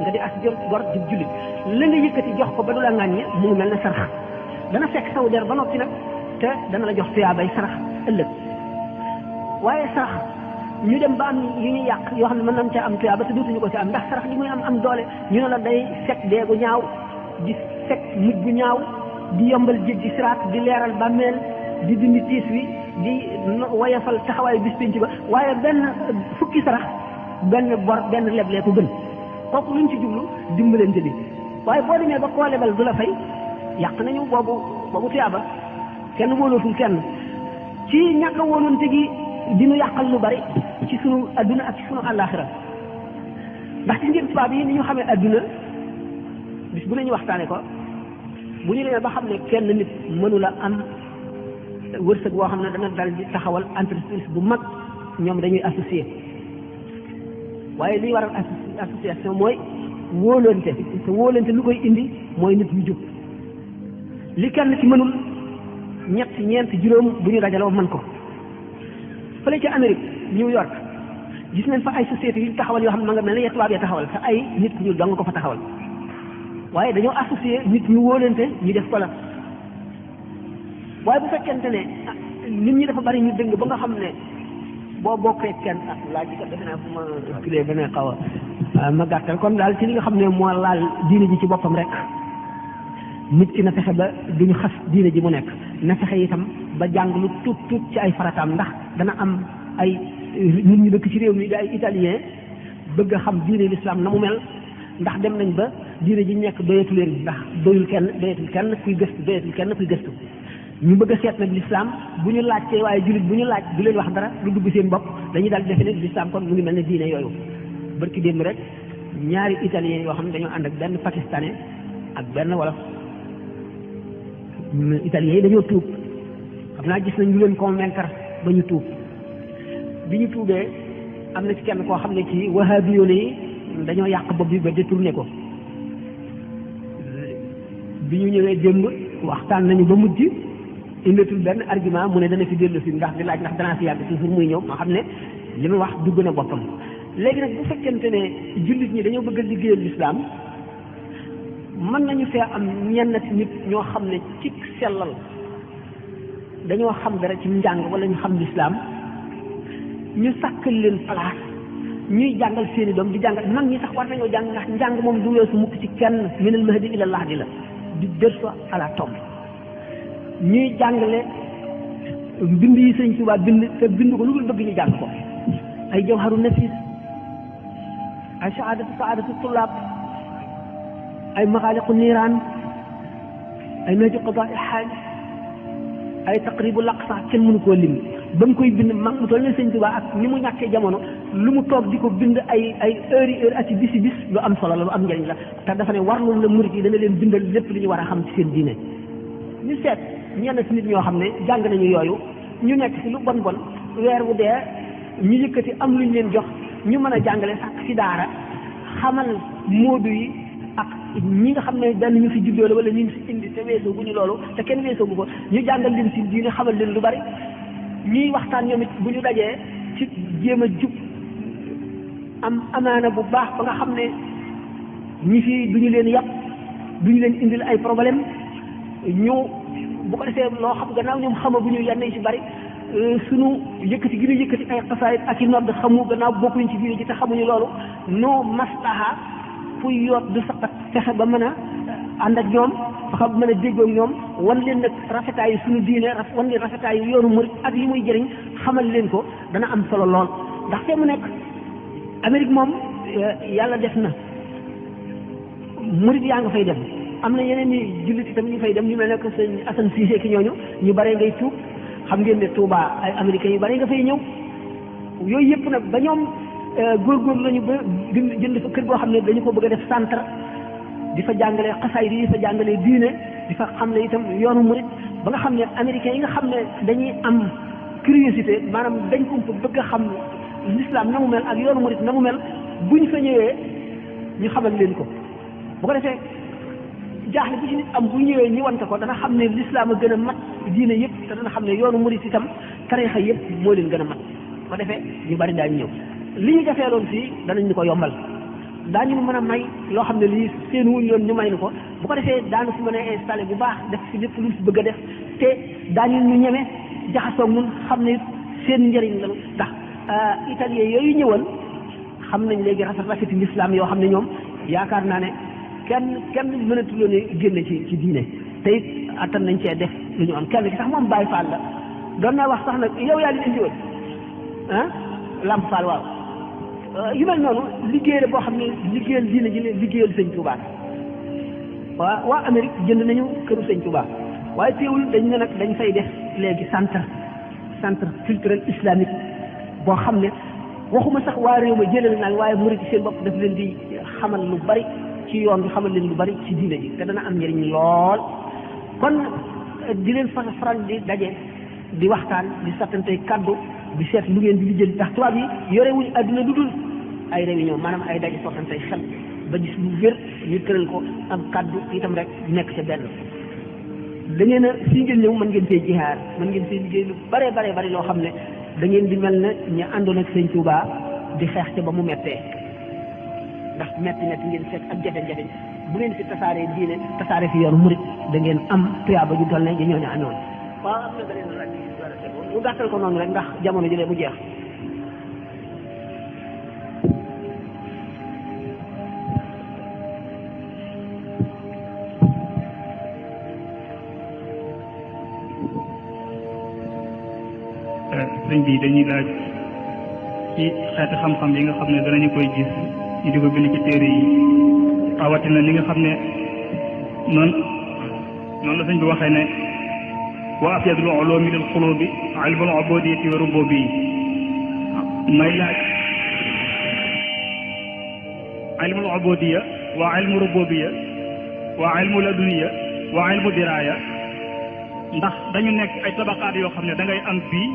nga di as gor di jullit la nga yëkkati jox ko ba du la ŋàññe mu ngi mel ne sarax dana fekk saw der ba noppi nag te dana la jox tuyaabay sarax ëllëg waaye sarax ñu dem ba am yu ñuy yàq yoo xam ne mën nañ ca am tuyaaba te dootuñu ko ci am ndax sarax li muy am doole ñu ne la day fekk dee gu ñaaw di fekk mujj gu ñaaw di yombal jéggi siraat di leeral bàmmeel di dindi tiis wi di wayafal taxawaayu bis pénc ba waaye benn fukki sarax benn bor benn leblee ko gën kooku luñ ci jublu dimbalante bi waaye boo demee ba koo lebal du la fay yàq nañu boobu tuyaaba kenn wóolootul kenn ci ñàkk a wóolante gi dinu yàqal lu bari ci sunu adduna ak ci sunu àllaaxira ndax ci ngeen tubaab yi ni ñu xamee adduna bis bu nañu waxtaane ko bu ñu demee ba xam ne kenn nit mënula am wërsëg boo xam ne dana dal di taxawal entreprise bu mag ñoom dañuy associé waaye liy waral association mooy wóolante te wóolante lu koy indi mooy nit ñu jub li kenn ci mënul ñett ñeent juróom bu ñu dajaloo mën ko fële ca Amérique New York gis nañ fa ay sociétés yu taxawal yoo xam ne ma nga mel ne ya tubaab ya taxawal te ay nit ñu dong ko fa taxawal waaye dañoo associé nit ñu wóolante ñu def ko la waaye bu fekkente ne nit ñi dafa bari ñu dëng ba nga xam ne boo bokkee kenn laaj bi kat defe naa fu ma reculé beneen xaw a ma gàttal kon daal ci li nga xam ne moo laal diine ji ci boppam rek nit ki na fexe ba duñu xas diine ji mu nekk na fexe itam ba jàng lu tuut ci ay farataam ndax dana am ay nit ñu dëkk ci réew mi di ay italien bëgg a xam diine l'islam na mu mel ndax dem nañ ba diine ji nekk doyatu leen ndax doyul kenn kuy gëstu ñu bëgg a seet nag l'islam bu ñu laajtee waaye jullit bu ñu laaj du leen wax dara lu dugg seen bopp dañuy daal defe ne l'islam kon mu ngi mel ne diine yooyu barki démb rek ñaari italien yoo xam ne dañoo ànd ak benn pakistanais ak benn wolof italien yi dañoo tuub xam naa gis nañ ñu leen convaincre ba ñu tuub bi ñu tuubee am na ci kenn koo xam ne ci wahabiyoon yi dañoo yàq bopp bi ba détourné ko bi ñu ñëwee démb waxtaan nañu ba mujj indatul benn argument mu ne dana fi dellu si ndax di laaj ndax danaa fi yàgg toujours muy ñëw moo xam ne li mu wax dugg na boppam léegi nag bu fekkente ne jullit ñi dañoo bëgg a liggéeyal lislaam mën nañu fee am ñenn nit ñoo xam ne ci sellal dañoo xam dara ci njàng wala ñu xam lislaam ñu sàkkal leen place ñuy jàngal seeni doom di jàngal mag ñi sax war nañoo jàng ndax njàng moom du weesu mukk ci kenn minal mahdi ila lahdi la di berceau à la tombe ñuy jàngale bind yi Sëñ Tuubaa bind te bind ko lu dul bëgg ñu jàng ko ay jawharu nafis ay saadatu tullaab ay maxaaliqu niiraan ay nahju qadaa il xaaj ay taqribu laqsa kenn mënu koo lim ba mu koy bind mag mu toll ne sëñ Tuubaa ak ni mu ñàkkee jamono lu mu toog di ko bind ay heure ak ci bis lu am solo la lu am njëriñ la te dafa ne warloon la murit yi dana leen bindal lépp li ñu war a xam ci seen diine. ñu seet ñenn ci nit ñoo xam ne jàng nañu yooyu ñu nekk ci lu bon bon weer wu dee ñu yëkkati am luñ leen jox ñu mën a jàngale sax ci daara xamal moodu yi ak ñi nga xam ne benn ñu fi juddoo la wala ñu fi indi te weesoo bu ñu loolu te kenn weesoo bu ko ñu jàngal leen ci diine xamal leen lu bari ñuy waxtaan ñoom it bu ñu dajee ci jéem a jub am amaana bu baax ba nga xam ne ñi fi duñu leen yàpp duñu leen indil ay problème ñu bu ko defee loo xam gannaaw ñoom xamaguñu yenn yi ci bari sunu yëkkati gi ñu yëkkati ay xasaayit ak i nodd xamu gannaaw bokkuñ ci diine ji te xamuñu loolu noo maslaha fuy yoot du saqat fexe ba mën a ànd ak ñoom fexe ba mën a déggoo ak ñoom wan leen nag rafetaayu suñu diine wan leen rafetaayu yoonu murit ak yi muy jëriñ xamal leen ko dana am solo lool ndax te mu nekk Amérique moom yàlla def na murit yaa nga fay dem am na yeneen ni jullit itam ñu fay dem ñu mel ne que sëñ Assane Cissé ki ñooñu ñu bare ngay tuub xam ngeen ne Touba ay américains yu bare nga fay ñëw yooyu yëpp nag ba ñoom góorgóorlu lañu ba jënd fa kër goo xam ne dañu ko bëgg a def centre di fa jàngale xasaay di fa jàngale diine di fa xam ne itam yoonu murit ba nga xam ne américains yi nga xam ne dañuy am curiosité maanaam dañ ko bëgg a xam l'islam na mu mel ak yoonu murit na mu mel bu ñu fa ñëwee ñu xamal leen ko bu ko defee jaaxle bi ci nit am bu ñëwee ñi wante ko dana xam ne l'islam a gën a mat diine yëpp te dana xam ne yoonu murit itam tarixa yëpp moo leen gën a mat bu ko defee ñu bari daañu ñëw li ñu defee loon fii danañ ñu ko yombal daañu mën a may loo xam ne lii seen wuñ yoon ñu may ni ko bu ko defee daanu fi mën a installé bu baax def fi lépp lu fi bëgg a def te daañu ñu ñeme jaxasoog ñun xam ne seen njëriñ la ndax italien yooyu ñëwoon xam nañ léegi rafeti l'islam yoo xam ne ñoom yaakaar naa ne kenn mënatuloo ne génne ci diine te it attan nañ cee def lu ñu am kenn ki sax moom Baye Fall la doon naa wax sax nag yow yaa leen indi woon ah Lamp Fall waaw yu mel noonu liggéey la boo xam ne liggéeyal diine ji liggéeyal sëñ Touba waa Amérique jënd nañu këru sëñ Touba waaye teewul dañ ne nag dañ fay def léegi centre culturel islamique boo xam ne waxuma sax waa réew ma jëlal naan waaye murid seen bopp daf leen di xamal lu bari ci yoon bi xamal leen lu bari ci diine ji te dana am njëriñ lool kon di leen faral di daje di waxtaan di sattantey kaddu di seet lu ngeen di lijjël ndax tubaab yi yore wuñ àdduna lu dul ay réunion maanaam ay daje sottantey xel ba gis lu wér ñu tëral ko am kaddu itam rek nekk ca benn da ngeen a fii ngeen ñëw mën ngeen fee jihaar mën ngeen fee liggéey lu bare bari loo xam ne da ngeen di mel ne ña àndoon ak sëñ Touba di xeex ca ba mu mettee ndax metti ngeen seet ak jafe-jafe bu ngeen fi tasaaree diine tasaare fi yoonu murit da ngeen am tuyaaba ju toll ne ja ñoo ne amoon waaw am na beneen laaj ñu gàttal ko noonu rek ndax jamono jëlee mu jeex sëñ bi dañuy laaj ci xeeti xam-xam yi nga xam ne danañu koy gis ñu di ko bind ci téere yi rawatina li nga xam ne noonu la sëñ bi waxee ne wa afyadul ulumi lil qulubi ilmul ubudiyati wa rububi may laaj ilmul ubudiya wa ilmu rububiya wa ilmu laduniya wa ilmu diraya ndax dañu nekk ay tabaqaat yoo xam ne da ngay am bii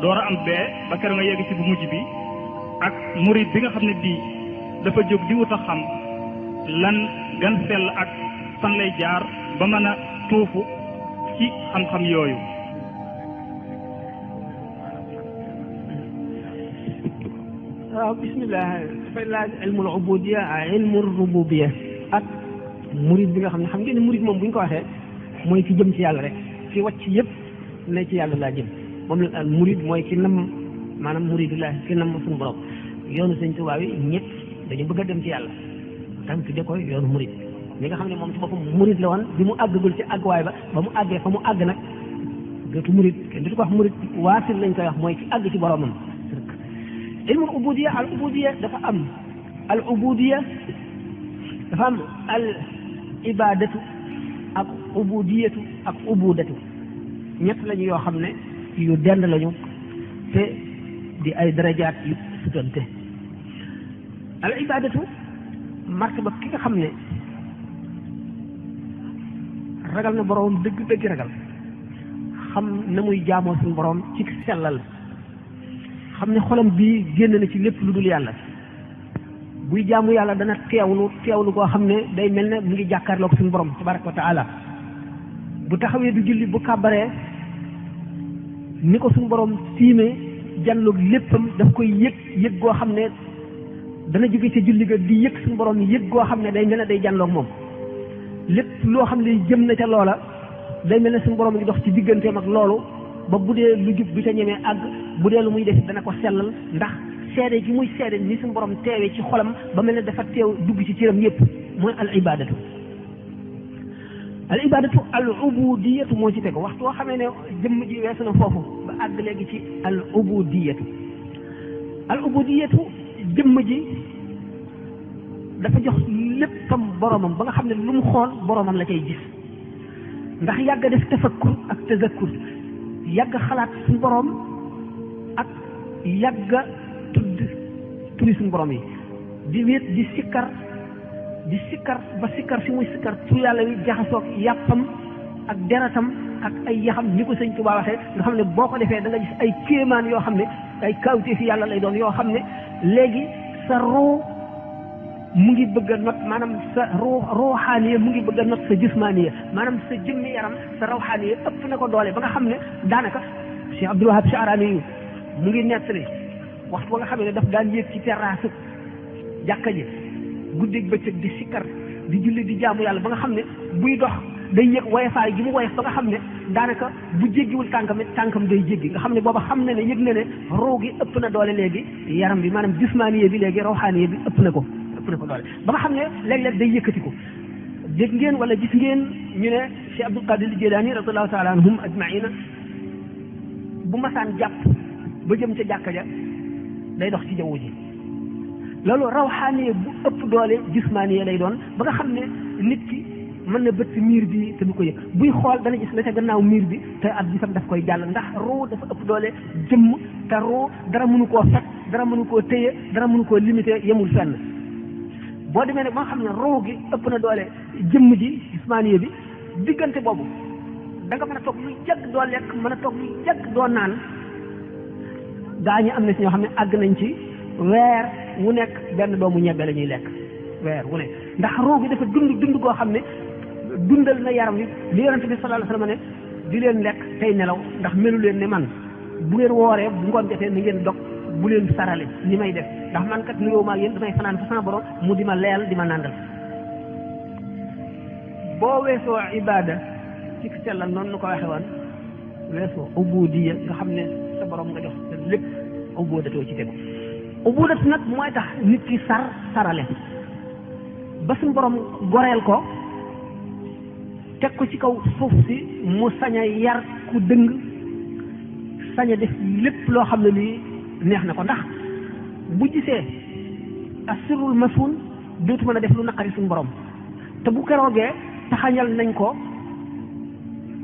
door a am bee ba keroog nga yegg ci bu mujj bi ak murid bi nga xam ne bii dafa jóg di wut a xam lan gan sell ak fan lay jaar ba mën a tuufu ci xam-xam yooyu. waaw bismillah dafay laaj ilmul ubudiya ak ilmul rububiya ak murid bi nga xam ne xam ngeen ne murid moom bu ñu ko waxee mooy ki jëm ci yàlla rek fi wàcc yëpp ne ci yàlla laa jëm moom la murid mooy ki nam maanaam muridullah ki nam suñu borom yoonu sëñ Tuubaa yi ñëpp dañu bëgg a dem ci yàlla tam tudde ko yoonu murid ñi nga xam ne moom ci boppam murid la woon bi mu àggagul ci àgguwaay ba mu àggee fa mu àgg nag dootu murid kenn du ko wax murid waasil lañ koy wax mooy ki àgg ci boromam ilmul ubudiya al ubudiya dafa am al ubudiya dafa am al ibadatu ak ubudiyatu ak ubudatu ñett lañu yoo xam ne yu dend lañu te di ay darajaat yu sutante. al ibadatu martaba ki nga xam ne ragal na boroom dëgg-dëgg ragal, xam na muy jaamoo suñu boroom ci sellal, xam ne xolam bii génn na ci lépp lu dul yàlla, buy jaamu yàlla dana teewlu koo xam ne day mel ne mu ngi jàkkaarloog suñu borom tabaraka wa taala. bu taxawee du julli bu kàbbaree ni ko suñu borom tiimee janloog léppam daf koy yëg goo xam ne dana jóge ca julli ga di yëg suñu borom yëg goo xam ne day mel ne day janloog moom. lépp loo xam ne jëm na ca loola day mel ne suñu borom ngi dox ci digganteem ak loolu, ba bu dee lu jub du ca ñemee àgg, bu dee lu muy def dana ko sellal, ndax seede gi muy seede ni suñu borom teewee ci xolam ba mel ne dafa teew dugg ci cëram yépp. mooy al ibadatu. al ibadatu al ubudiyatu moo ci tegu. waxtu woo xamee ne jëmm ji weesu na foofu ba àgg léegi ci al ubudiyatu. al ubudiyatu jëmm ji dafa jox léppam boromam ba nga xam ne lu mu xool boromam la cay gis, ndax yàgg a def tafakkur ak tazakkur, yàgg xalaat suñu borom ak yàgg a turi suñu borom yi, di wéet di sikkar ba sikkar si muy sikkar tur yàlla wi jaxasoog yàppam ak deratam ak ay yaxam ni ko sëñ Tuubaa waxee, nga xam ne boo ko defee da nga gis ay kéemaan yoo xam ne ay kawtee fi yàlla lay doon yoo xam ne léegi sa ruu mu ngi bëgg a not, maanaam sa ruuxaaniya mu ngi bëgg a not sa jismaaniya, maanaam sa jëmmi yaram sa rawxaaniya ëpp na ko doole ba nga xam ne daanaka Cheikh Abdul Wahab Sha'rani yu mu ngi nettali waxtu ba nga xam ne daf daan yéeg ci terrasse jàkka ji guddeeg bëccëg di sikkar di julli di jaamu yàlla ba nga xam ne buy dox day yëg woyofaay gi mu woyof ba nga xam ne daanaka bu jéggiwul tànkam day jéggi, nga xam ne booba xam na ne yëg na ne ruu gi ëpp na doole léegi yaram bi, maanaam jismaaniya bi léegi rawxaaniya bi ëpp na ko doole ba nga xam ne léeg-léeg day yëkkati ko. dégg ngeen wala gis ngeen ñu ne Cheikh Abdul Qadir Jilani radiyallahu taala anhum ajmaina bu masaan jàpp ba jëm ca jàkka ja day dox ci jaww ji. loolu rawxaaniye bu ëpp doole jismaaniye lay doon ba nga xam ne nit ki mën na bëtt miir bi te du ko yëg, buy xool dana gis la ca gannaaw miir bi te ab gisam daf koy jàll, ndax ruu dafa ëpp doole jëmm te ruu dara mënu koo fekk, dara mënu koo téye, dara mënu koo limité, yemul fenn. boo demee nag ba nga xam ne ruu gi ëpp na doole jëmm ji jismaaniye bi, diggante boobu da nga mën a toog lu yàgg doo lekk, mën a toog lu yàgg doo naan. gaa ñi am na si ñoo xam ne àgg nañ ci weer wu nekk benn doomu ñebbe la ñuy lekk, weer wu nekk, ndax ruu gi dafa dund goo xam ne dundal na yaram wi. li yonente bi sallallahu alayhi wasallam ne di leen lekk tey nelaw, ndax melu leen ne man bu ngeen wooree bu ngoon jotee ni ngeen dog, bu leen sarale ni may def, ndax man kat nuyoo maa yéen damay fanaan fa sama borom mu di ma leel di ma nàndal. boo weesoo ibada ci sellal noonu nu ko waxe woon, weesoo ubudiya nga xam ne sa borom nga jox te lépp ubudatoo ci tegu. ubudat nag mooy tax nit ki sarale ba suñu borom goreel ko teg ko ci kaw suuf si mu sañ a yar ku dëng, sañ a def lépp loo xam ne lii neex na ko, ndax bu gisee asirul masul dootu mën a def lu naqari suñu borom, te bu keroogee taxañal nañ ko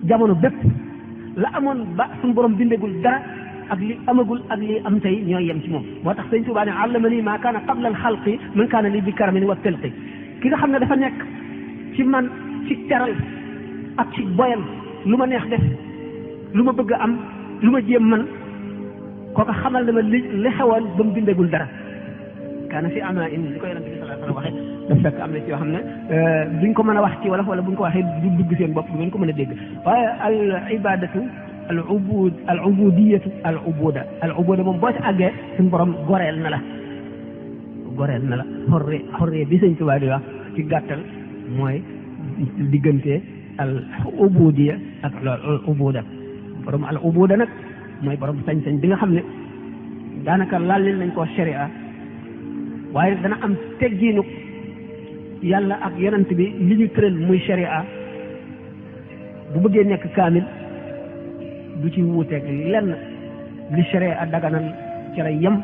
jamono bépp la amoon ba suñu borom bindegul dara ak li amagul ak li am tey ñooy yem ci moom. moo tax sëñ Tuubaa ne allamani maa kaana qabla al xalqi man kaana li bi karamin wa telqi. ki nga xam ne dafa nekk ci man ci teral ak ci boyal, lu ma neex def, lu ma bëgg a am, lu ma jéem man, kooka xamal na ma li xewoon ba mu bindegul dara. kaana fi ama in li ko yonente bi sallallahu alayhi wa sallam waxee daf fekk am na ci yoo xam ne duñ ko mën a wax ci wolof, wala buñ ko waxee du dugg seen bopp du ngeen ko mën a dégg. waaye al ibadatu al ubudiyatu al ubuda moom boo ci àggee suñu borom goreel na la xorre bi sëñ Tuubaa di wax ci gàttal mooy diggante al ubudiya ak al ubuda. borom al ubuda nag mooy borom sañ-sañ bi nga xam ne daanaka laalil nañ koo sharia, waaye dana am teggiinu yàlla ak yonent bi li ñu tëral muy sharia, bu bëggee nekk kaamil du ci wuuteeg lenn li sharia daganal ci la yem,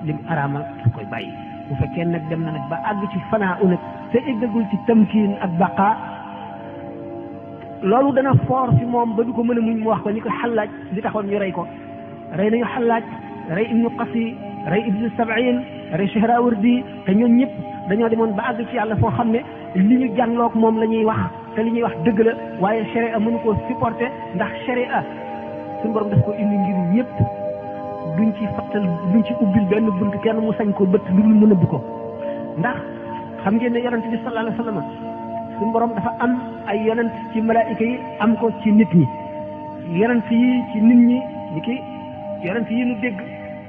li mu araamal su koy bàyyi. bu fekkee nag dem na nag ba àgg ci fanaa u nag te eggagul ci tamkiin ak baqa, loolu dana foor fi moom ba du ko mën a muñ mu wax ko ni ko Xallaaj li taxoon ñu rey ko rey nañu Xallaaj rey ibnu Qasi rey ibnu Sab'in rey Suhrawardi te ñoom ñëpp dañoo demoon ba àgg ci yàlla foo xam ne li ñu jànloog moom la ñuy wax te li ñuy wax dëgg la waaye sharia mënu koo supporter ndax sharia suñu borom daf ko indi ngir ñëpp duñ ci fattal duñ ci ubbil benn bunt kenn mu sañ ko bëtt lu dul mu nëbb ko ndax xam ngeen ne yonent bi sallallahu alayhi wa sallam suñu borom dafa am ay yonent ci malaayika yi am ko ci nit ñi yonent yi ci nit ñi ni ki yonent yi nu dégg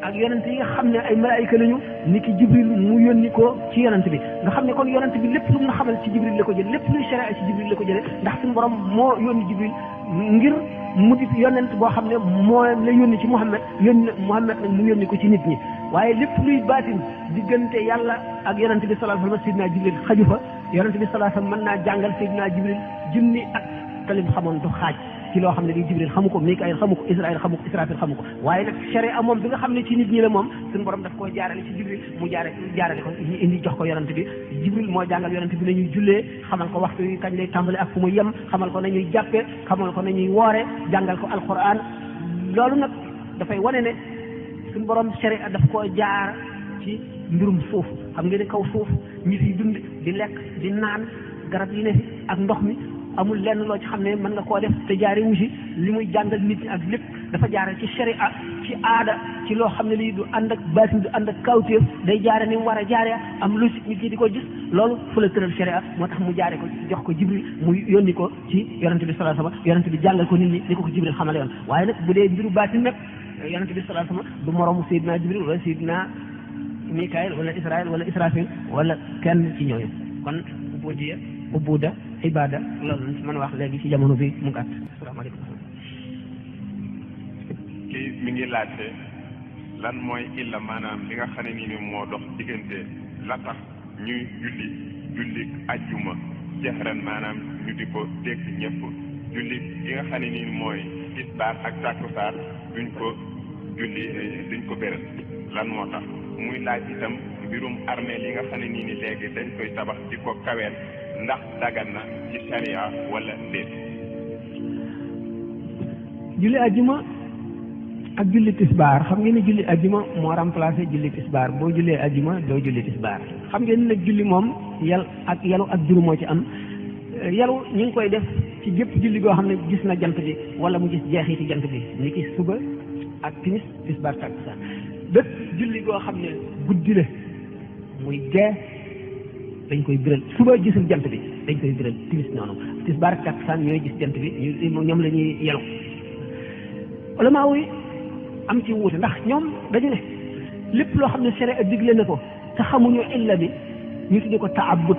ak yonent yi nga xam ne ay malaayika lañu ni ki jibril mu yónni ko ci yonent bi nga xam ne kon yonent bi lépp lu mu xamal ci jibril la ko jële lépp luy sharia ci jibril la ko jële ndax suñu borom moo yónni jibril ngir mu di yonent boo xam ne moo la yónni ci Muhammad Muhammad nag mu yónni ko ci nit ñi waaye lépp luy baatin diggante yàlla ak yonent bi sallallahu alayhi wa sallam Seydina Jibril xaju fa yonent bi sallallahu alayhi wa sallam mën naa jàngal Seydina Jibril junni ak talim xamoon du xaaj ci loo xam ne di Jibril xamu ko Mikaayil xamu ko Israël xamu ko Israfil xamu ko waaye nag sharia moom bi nga xam ne ci nit ñi la moom suñu borom daf koo jaarale ci Jibril mu jaarale ko ñu indi jox ko yonent bi Jibril moo jàngal yonent bi nañuy jullee xamal ko waxtu yi kañ lay tàmbale ak fu mu yem xamal ko nañuy jàppe xamal ko nañuy woore jàngal ko alquran loolu nag dafay wane ne suñu borom sharia daf koo jaar ci mbirum suuf xam nga ne kaw suuf ñi fi dund di lekk di naan garab yi ne fi ak ndox mi amul lenn loo ci xam ne mën nga koo def te jaare wu si li muy jàngal nit ñi ak lépp dafa jaare ci sharia ci aada ci loo xam ne lii du ànd ak baatin du ànd ak kawtéef day jaare ni mu war a jaare am lu si nit ñi di ko gis loolu fu la tëral sharia moo tax mu jaare ko jox ko Jibril mu yónni ko ci yonente bi sallallahu alayhi wasallam yonente bi jàngal ko nit ñi di ko Jibril xamale yoon waaye nag bu dee mbiru baatin nag yonente bi sallallahu alayhi wasallam du moromu Seydina Jibril wala Seydina Mikaayil wala Israël wala Israfil wala kenn ci ñooñu kon ubudiya ubuda ibada loolu lañ ci mën a wax léegi ci jamono bi mu gàtt asalaamaaleykum. kii mi ngi laajte lan mooy illa maanaam li nga xam ne nii ni moo dox diggante la tax ñuy julli ajjuma jahran maanaam ñu di ko dégg ñëpp julli li nga xam ne nii mooy tisbaar ak takkusaan duñ ko béral lan moo tax muy laaj itam mbirum armeel yi nga xam ne nii ni léegi dañ koy tabax di ko kaweel ndax dagan na ci sharia wala déet. julli ajjuma ak julli tisbaar xam ngeen ne julli ajjuma moo remplacé julli tisbaar boo jullee ajjuma doo julli tisbaar xam ngeen ne nag julli moom yalu ak juru moo ci am yalu ñu ngi koy def ci jëpp julli goo xam ne gis na jant bi wala mu gis jeexiti jant bi ni ki suba ak timis tisbaar takkusaan bépp julli goo xam ne guddi la muy gee dañ koy biral suba gisul jant bi dañ koy biral timis noonu tisbaar ak takkusaan ñooy gis jant bi ñoom la ñuy yelu ulama yi am ci wuute ndax ñoom dañu ne lépp loo xam ne sharia digle na ko te xamuñu illa bi ñu tudde ko taabud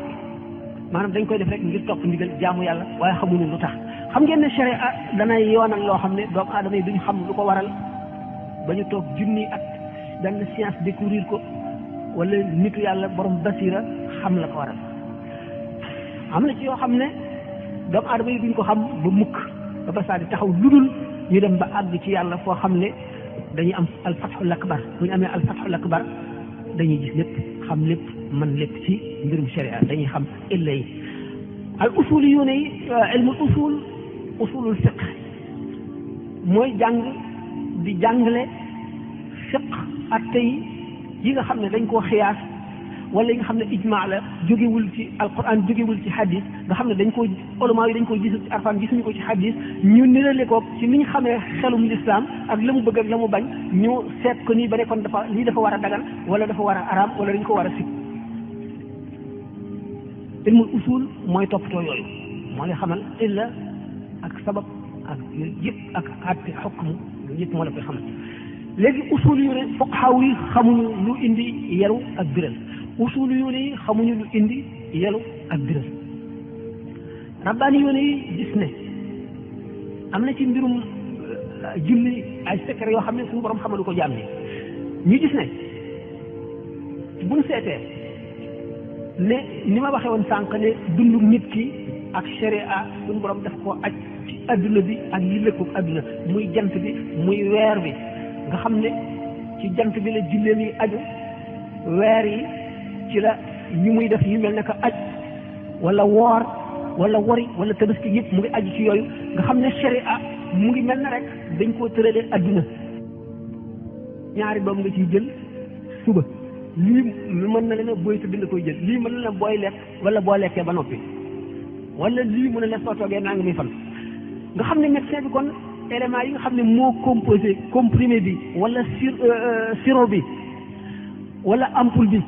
maanaam dañ koy def rek ngir topp ndigal jaamu yàlla waaye xamuñu lu tax xam ngeen ne sharia danay yoonal loo xam ne doomu aadama yi duñ xam lu ko waral ba ñu toog junni at benn science découvrir ko wala nitu yàlla borom basira xam la ko waral am na ci yoo xam ne doomu aadama yi duñ ko xam ba mukk ba ba saa di taxaw ludul ñu dem ba àgg ci yàlla foo xam ne dañuy am alfathul akbar bu ñu amee alfathul akbar dañuy gis lépp xam lépp man lépp ci mbirum sharia dañuy xam illa yi al usul yu ne yi ilmul usulul fiqh mooy jàng di jàngale fiqh ak tey yi nga xam ne dañ koo xiyaas wala yi nga xam ne ijmaa la jógewul ci alquran jógewul ci hadis nga xam ne dañ koo ulama yi dañ koo gisul ci arfan gisuñu ko ci hadis ñu nirale ko ci ni ñu xamee xelum lislaam ak la mu bëgg ak la mu bañ ñu seet ko nii ba ne kon dafa lii dafa war a dagan wala dafa war a araam wala dañ ko war a sib ilmul usul mooy toppatoo yooyu moo lay xamal illa ak sabab ak yooyu yëpp ak àtte xukmu yëpp moo la koy xamal léegi usul yu ne fuqahaa yi xamuñu lu indi yaru ak biral usul yu ne xamuñu lu indi yaru ak biral rabbaani yu ne gis ne am na ci mbirum julli ay secret yoo xam ne suñu borom xamalu ko jaam ni ñu gis ne buñ seetee ne ni ma waxee woon sànq ne dundu nit ki ak sharia suñu borom daf ko aj ci adduna bi ak yi lëkkoog adduna muy jant bi muy weer bi nga xam ne ci jant bi la julleem yi aju weer yi ci la ñu muy def yu mel ne que aj wala woor wala wori wala tabaski yëpp mu ngi aju ci yooyu nga xam ne sharia mu ngi mel na rek dañ koo tëralee adduna ñaari doom nga ciy jël suba lii mën na leen booy tëdd nga koy jël lii mën na la booy lekk wala boo lekkee ba noppi wala lii mën na la soo toogee naa ngi muy fan nga xam ne médecin bi kon éléments yi nga xam ne moo composé comprimé bi wala sirop bi wala ampoule bi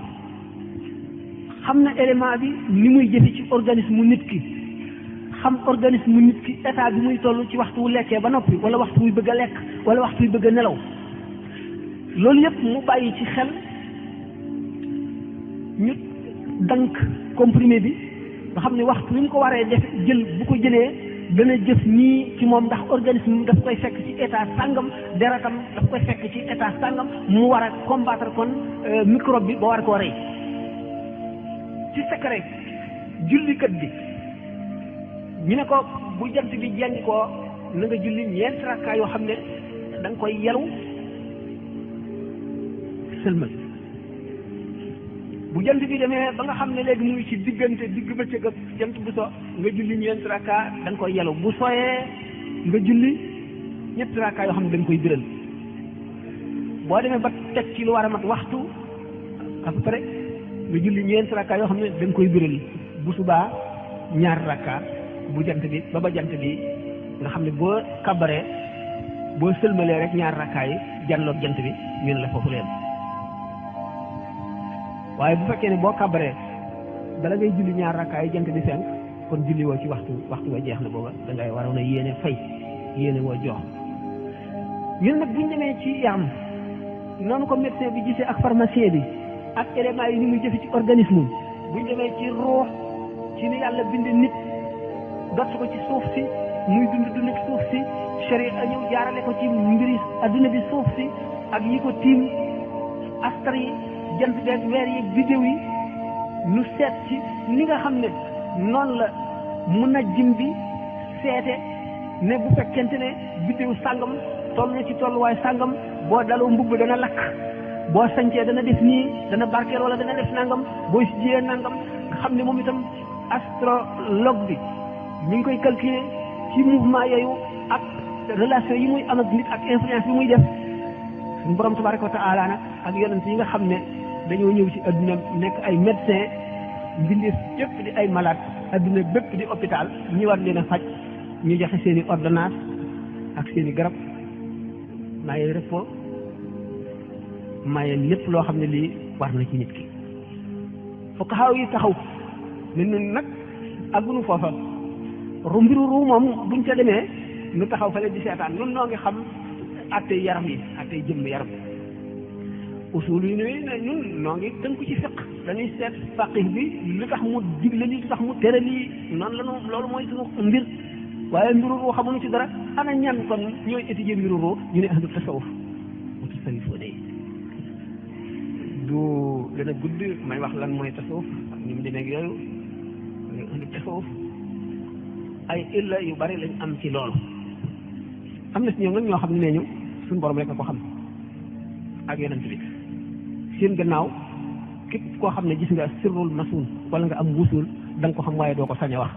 xam na élément bi ni muy jëfe ci organisme mu nit ki xam organisme mu nit ki état bi muy toll ci waxtu wu lekkee ba noppi wala waxtu wuy bëgg a lekk wala waxtu wuy bëgg a nelaw loolu yëpp mu bàyyi ci xel ñu dank comprimé bi nga xam ne waxtu wi mu ko waree def jël bu ko jëlee dana jëf nii ci moom ndax organisme daf koy fekk ci état sàngam deretam daf koy fekk ci état sàngam mu war a combattre kon microbe bi ba war koo rey ci secret jullikat bi ñu ne ko bu jant bi jengi koo na nga julli ñeent rakkaa yoo xam ne da nga koy yelu sëlmal bu jant bi demee ba nga xam ne léegi mu ngi ci diggante digg bëccëg ak jant bu so nga julli ñeent rakkaa da nga koy yelu bu sooyee nga julli ñetti rakkaa yoo xam ne da nga koy biral boo demee ba teg ci lu war a mat waxtu à peu près nga julli ñeent rakkaa yoo xam ne da nga koy biral bu subaa ñaar rakkaa bu jant bi ba jant bi nga xam ne boo kabaree boo sëlmalee rek ñaar rakkaa yi janloog jant bi ñu ne la foofu leen waaye bu fekkee ne boo kabaree bala ngay julli ñaar rakkaa yi jant bi fenk kon julli woo ci waxtu wa jeex na booba da ngay waroon a yéene fay yéene woo jox ñun nag buñ demee ci yaram noonu ko médecin bi gisee ak pharmacien bi ak éléments yi ni muy jëfe ci organisme buñ demee ci ruux ci ni yàlla bind nit dott ko ci suuf si muy dund ak suuf si sharia ñëw jaarale ko ci mbiri adduna bi suuf si ak yi ko tiim astar yi jant beeg weer yi bidéew yi nu seet ci ni nga xam ne noonu la munajjim bi seete ne bu fekkente ne bidéew sàngam toll na ci tolluwaay sàngam boo daloo mbubb dana lakk boo sañcee dana def nii dana barkeel wala dana def nangam boo si jiyee nangam nga xam ne moom itam astrologue bi ñu ngi koy calculer ci mouvement yooyu ak relation yi muy am ak nit ak influence bi muy def suñu borom tabaraka wa taala nag ak yonent yi nga xam ne dañoo ñëw ci adduna nekk ay médecin mbindeef yëpp di ay malade adduna bépp di hôpital ñi war leen a faj ñu joxe seen i ordonnance ak seen i garab maye repos maye lépp loo xam ne lii war na ci nit ki fokk xaw yi taxaw ne nun nag àggunu foofa mbiru ruu moom buñ ca demee nu taxaw fale di seetaan nun noo ngi xam attey yaram yi attey jëmm yaram usul yi ñun noo ngi tënku ci fiq dañuy seet faqih bi li tax mu digle li tax mu tere lii noonu la ñu loolu mooy suñu mbir waaye mbiru ruu xamuñu ci dara ana ñan kon ñooy étudier mbiru ruu ñu ne ahlu tasawuf mu tasawufoo de du gën a gudd may wax lan mooy tasawuf ak ñu mu demee ak yooyu ahlu tasawuf ay illa yu bari lañ am ci loolu am na si ñoom nag ñoo xam ne ñu suñu borom rek a ko xam ak yonent bi seen gannaaw képp koo xam ne gis nga sirrul masuun wala nga am wusul da nga ko xam waaye doo ko sañ a wax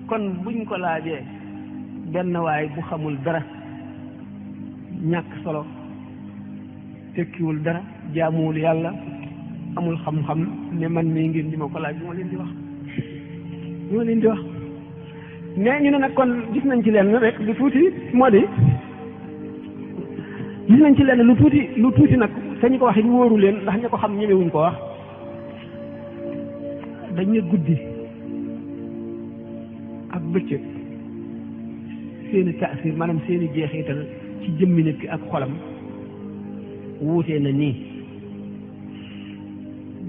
kon buñ ko laajee benn waay bu xamul dara ñàkk solo tekkiwul dara jaamuwul yàlla amul xam-xam ne man mii ngeen di ma ko laaj moo leen di wax nee ñu ne nag kon gis nañ ci leen rek lu tuuti moo di gis nañ ci leen lu tuuti nag te ñu ko wax it wóoru leen ndax ña ko xam ñemewuñ ko wax dañ ne guddi ak bëccëg seeni taasir maanaam seeni jeexital ci jëmmi nit ki ak xolam wuutee na nii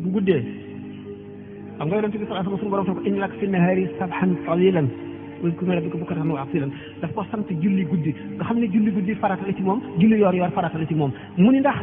bu guddee xam nga yonent bi sallallahu alayhi wa sallam suñu borom ko inna laka fi nahaari sabhan tawilan wazkur rabbaka bukratan wa asilan daf ko sant julli guddi nga xam ne julli guddi farata la ci moom julli yor farata la ci moom mu ni ndax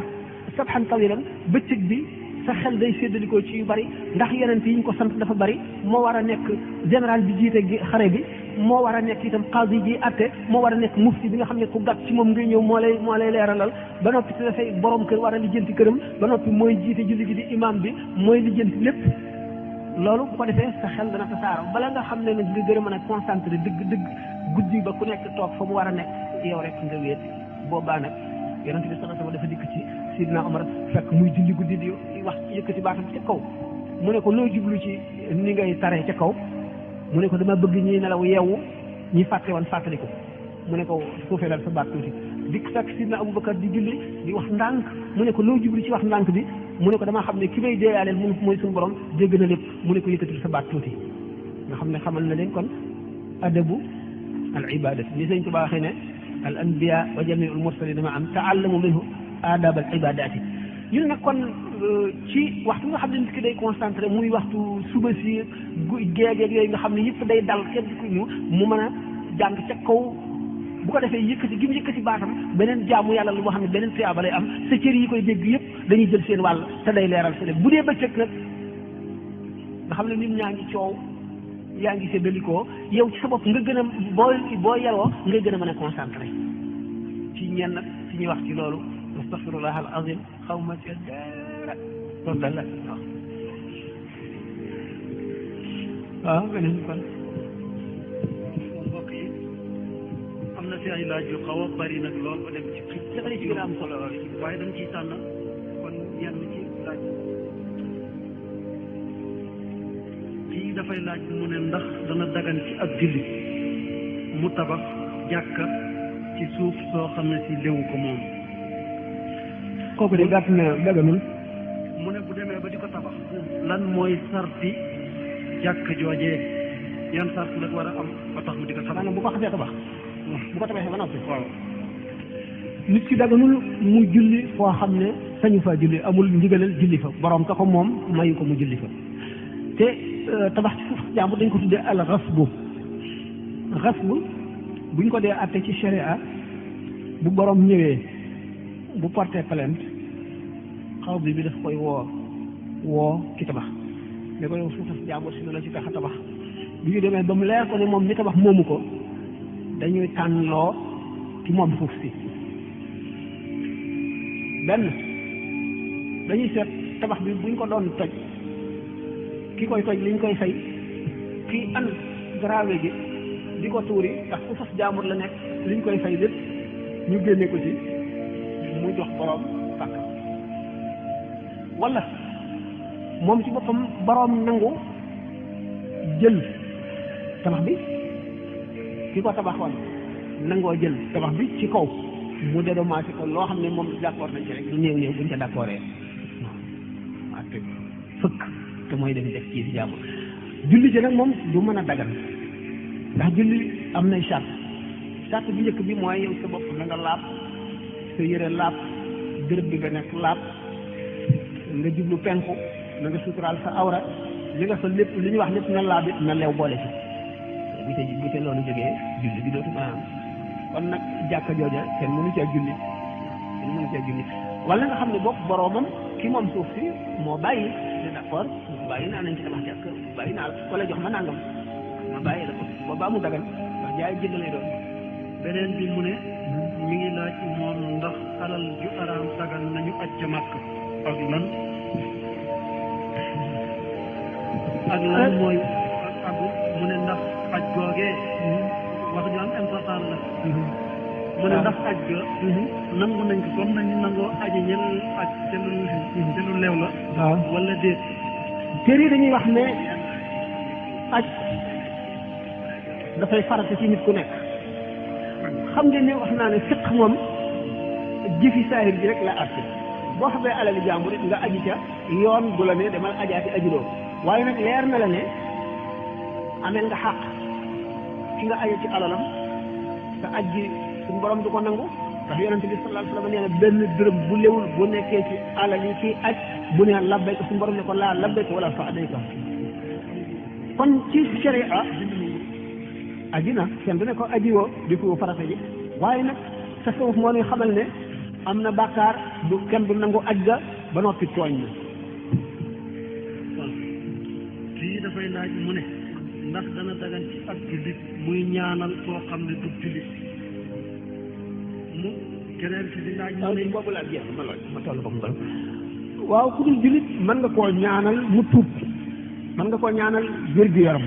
sabhan tawilan bëccëg bi sa xel day séddalikoo ci yu bari ndax yonent yi ñu ko sant dafa bari moo war a nekk général bi jiite xare bi moo war a nekk itam qaadi ji atte moo war a nekk mufti bi nga xam ne ku gàtt ci moom ngay ñëw moo lay leeralal ba noppi te dafay borom kër war a lijjanti këram ba noppi mooy jiite julli gi di imam bi mooy lijjanti lépp loolu bu ko defee sa xel dana tasaaroo bala nga xam ne nag nga gën a mën a concentré dëgg guddi ba ku nekk toog fa mu war a nekk yow rek nga wéet boobaa nag yonent bi sallallahu alayhi wasallam dafa dikk ci Sidna Omar fekk muy julli guddi di wax yëkkati baatam ca kaw mu ne ko loo jublu ci ni ngay taree ca kaw mu ne ko dama bëgg ñi nelaw yeewu ñi fàtte woon fàttali ko mu ne ko suufeelal sa baat tuuti dikk fekk Sidna Abubakar di julli di wax ndànk mu ne ko loo jublu ci wax ndànk bi mu ne ko damaa xam ne ki may deeyaaleel mu mooy suñu borom dégg na lépp mu ne ko yëkkatil sa baat tuuti nga xam ne xamal na leen kon adabu al ibadati ni sëñ Tuubaa waxee ne al anbiya wa jamiu al mursalina ma am taallamu minhu adab al ibadati ñun nag kon ci waxtu nga xam ne nit ki day concentré muy waxtu suba si géegeeg yooyu nga xam ne yëpp day dal kenn ku ñu mu mën a jàng ca kaw bu ko defee yëkkati gi mu yëkkati baatam beneen jaamu yàlla lu boo xam ne beneen tuyaaba lay am sa cër yi koy dégg yëpp dañuy jël seen wàll te day leeral sa lépp bu dee bëccëg nag nga xam ne nit ñaa ngi coow yaa ngi séddalikoo yow ci sa bopp nga gën a boo yaroo nga gën a mën a concentré ci ñenn ci ñuy wax ci loolu astaghfirullah al azim xaw ma ci dara loolu dal la waaw beneen kon mbokk yi am na si ay laaj yu xaw a bari nag lool ba dem ci dafay ci gën a am solo waaye dañ ciy tànn kon yenn ci laaj kii dafay laaj mu ne ndax dana dagan ci ab jullit mu tabax jàkka ci suuf soo xam ne si léwu ko moom kooku de gàtt na daganul mu ne bu demee ba di ko tabax lan mooy sarti jàkk joojee yan sart la war a am ba tax mu di ko tabax maanaam bu ko xasee tabax bu ko tabaxee ba noppi waaw nit ki daganul mu julli foo xam ne sañu fa julli amul ndigalal julli fa borom ka ko moom mayu ko mu julli fa te tabax ci suuf jàmbur dañ ko tuddee al xasbu buñ ko dee atte ci sharia bu borom ñëwee bu porté plainte xaw bi daf koy woo ki tabax ne ko yow suuf jàmbur si la ci tax a tabax bi ñu demee ba mu leer ko ne moom mi tabax moomu ko dañuy tànnloo ci moom suuf si benn dañuy seet tabax bi buñ ko doon toj ki koy toj liñ koy fay kii an grave gi di ko tuuri ndax fu fas jaamur la nekk liñ koy fay lépp ñu génne ko ci mu jox borom pàkk wala moom ci boppam borom nangu jël tabax bi ki ko tabaxoon nangoo jël tabax bi ci kaw mu dédommagé ko loo xam ne moom d'accord nañ ci rek lu néew buñ ca d'accordee waaw te fëkk te mooy def ci si jàmm julli ci nag moom du mën a dagan ndax julli am nay charte bi njëkk bi mooy yow sa bopp na nga laab sa yére laab bërëb bi nga nekk laab nga jublu penku na nga suturaal sa awra li nga sa lépp li ñuy wax lépp na laab it na leew boole ci bu te loolu jógee julli bi dootu mën a am kon nag jàkka jooja kenn mënu cee julli wala nga xam ne bopp boroomam ki moom suuf si moo bàyyi ne d'accord bàyyi naa nañ ci tabax jàkk bàyyi naa la wala jox ma nangam ma bàyyi la ko boobaa mu dagan ndax jaay jënd lay doon beneen bi mu ne mi ngi laaj moom ndax alal ju araam dagan nañu aj ca màkk ak lan mooy ak mu ne ndax aj googee wax ju am important la mu ne ndax aj ga nangu nañ ko comme nañu nangoo aji ñel aj te lu leew la wala déet téere yi dañuy wax ne aj dafay farata ci nit ku nekk xam ngeen ne wax naa ne fiq moom jëfi saahir ji rek la àtte boo xamee alali jàmbur it nga aji ca yoon bu la ne demal ajaati ajuloo waaye nag leer na la ne amee nga xàq ki nga aje ci alalam te aj ji suñu borom du ko nangu ndax yonente bi sallallahu alayhi wasallam nee na benn dërëm bu léwul bu nekkee ci alal yi kii aj bu ne labbayka suñu borom ne ko laa labbayka wala fa adayka kon ci sharia aji na kenn du ne ko aji woo di ko farata ji waaye nag tasawuf moo ñuy xamal ne am na bàkkaar du kenn du nangu aj ga ba noppi tooñ na kii dafay laaj mu ne ndax dana dagan ci ak jullit muy ñaanal koo xam ne du jullit mu keneen ci di laaj mu ne boobu laa jeex ma toll ko mu waaw ku dul jullit mën nga koo ñaanal mu tuub mën nga ko ñaanal wér gu yaram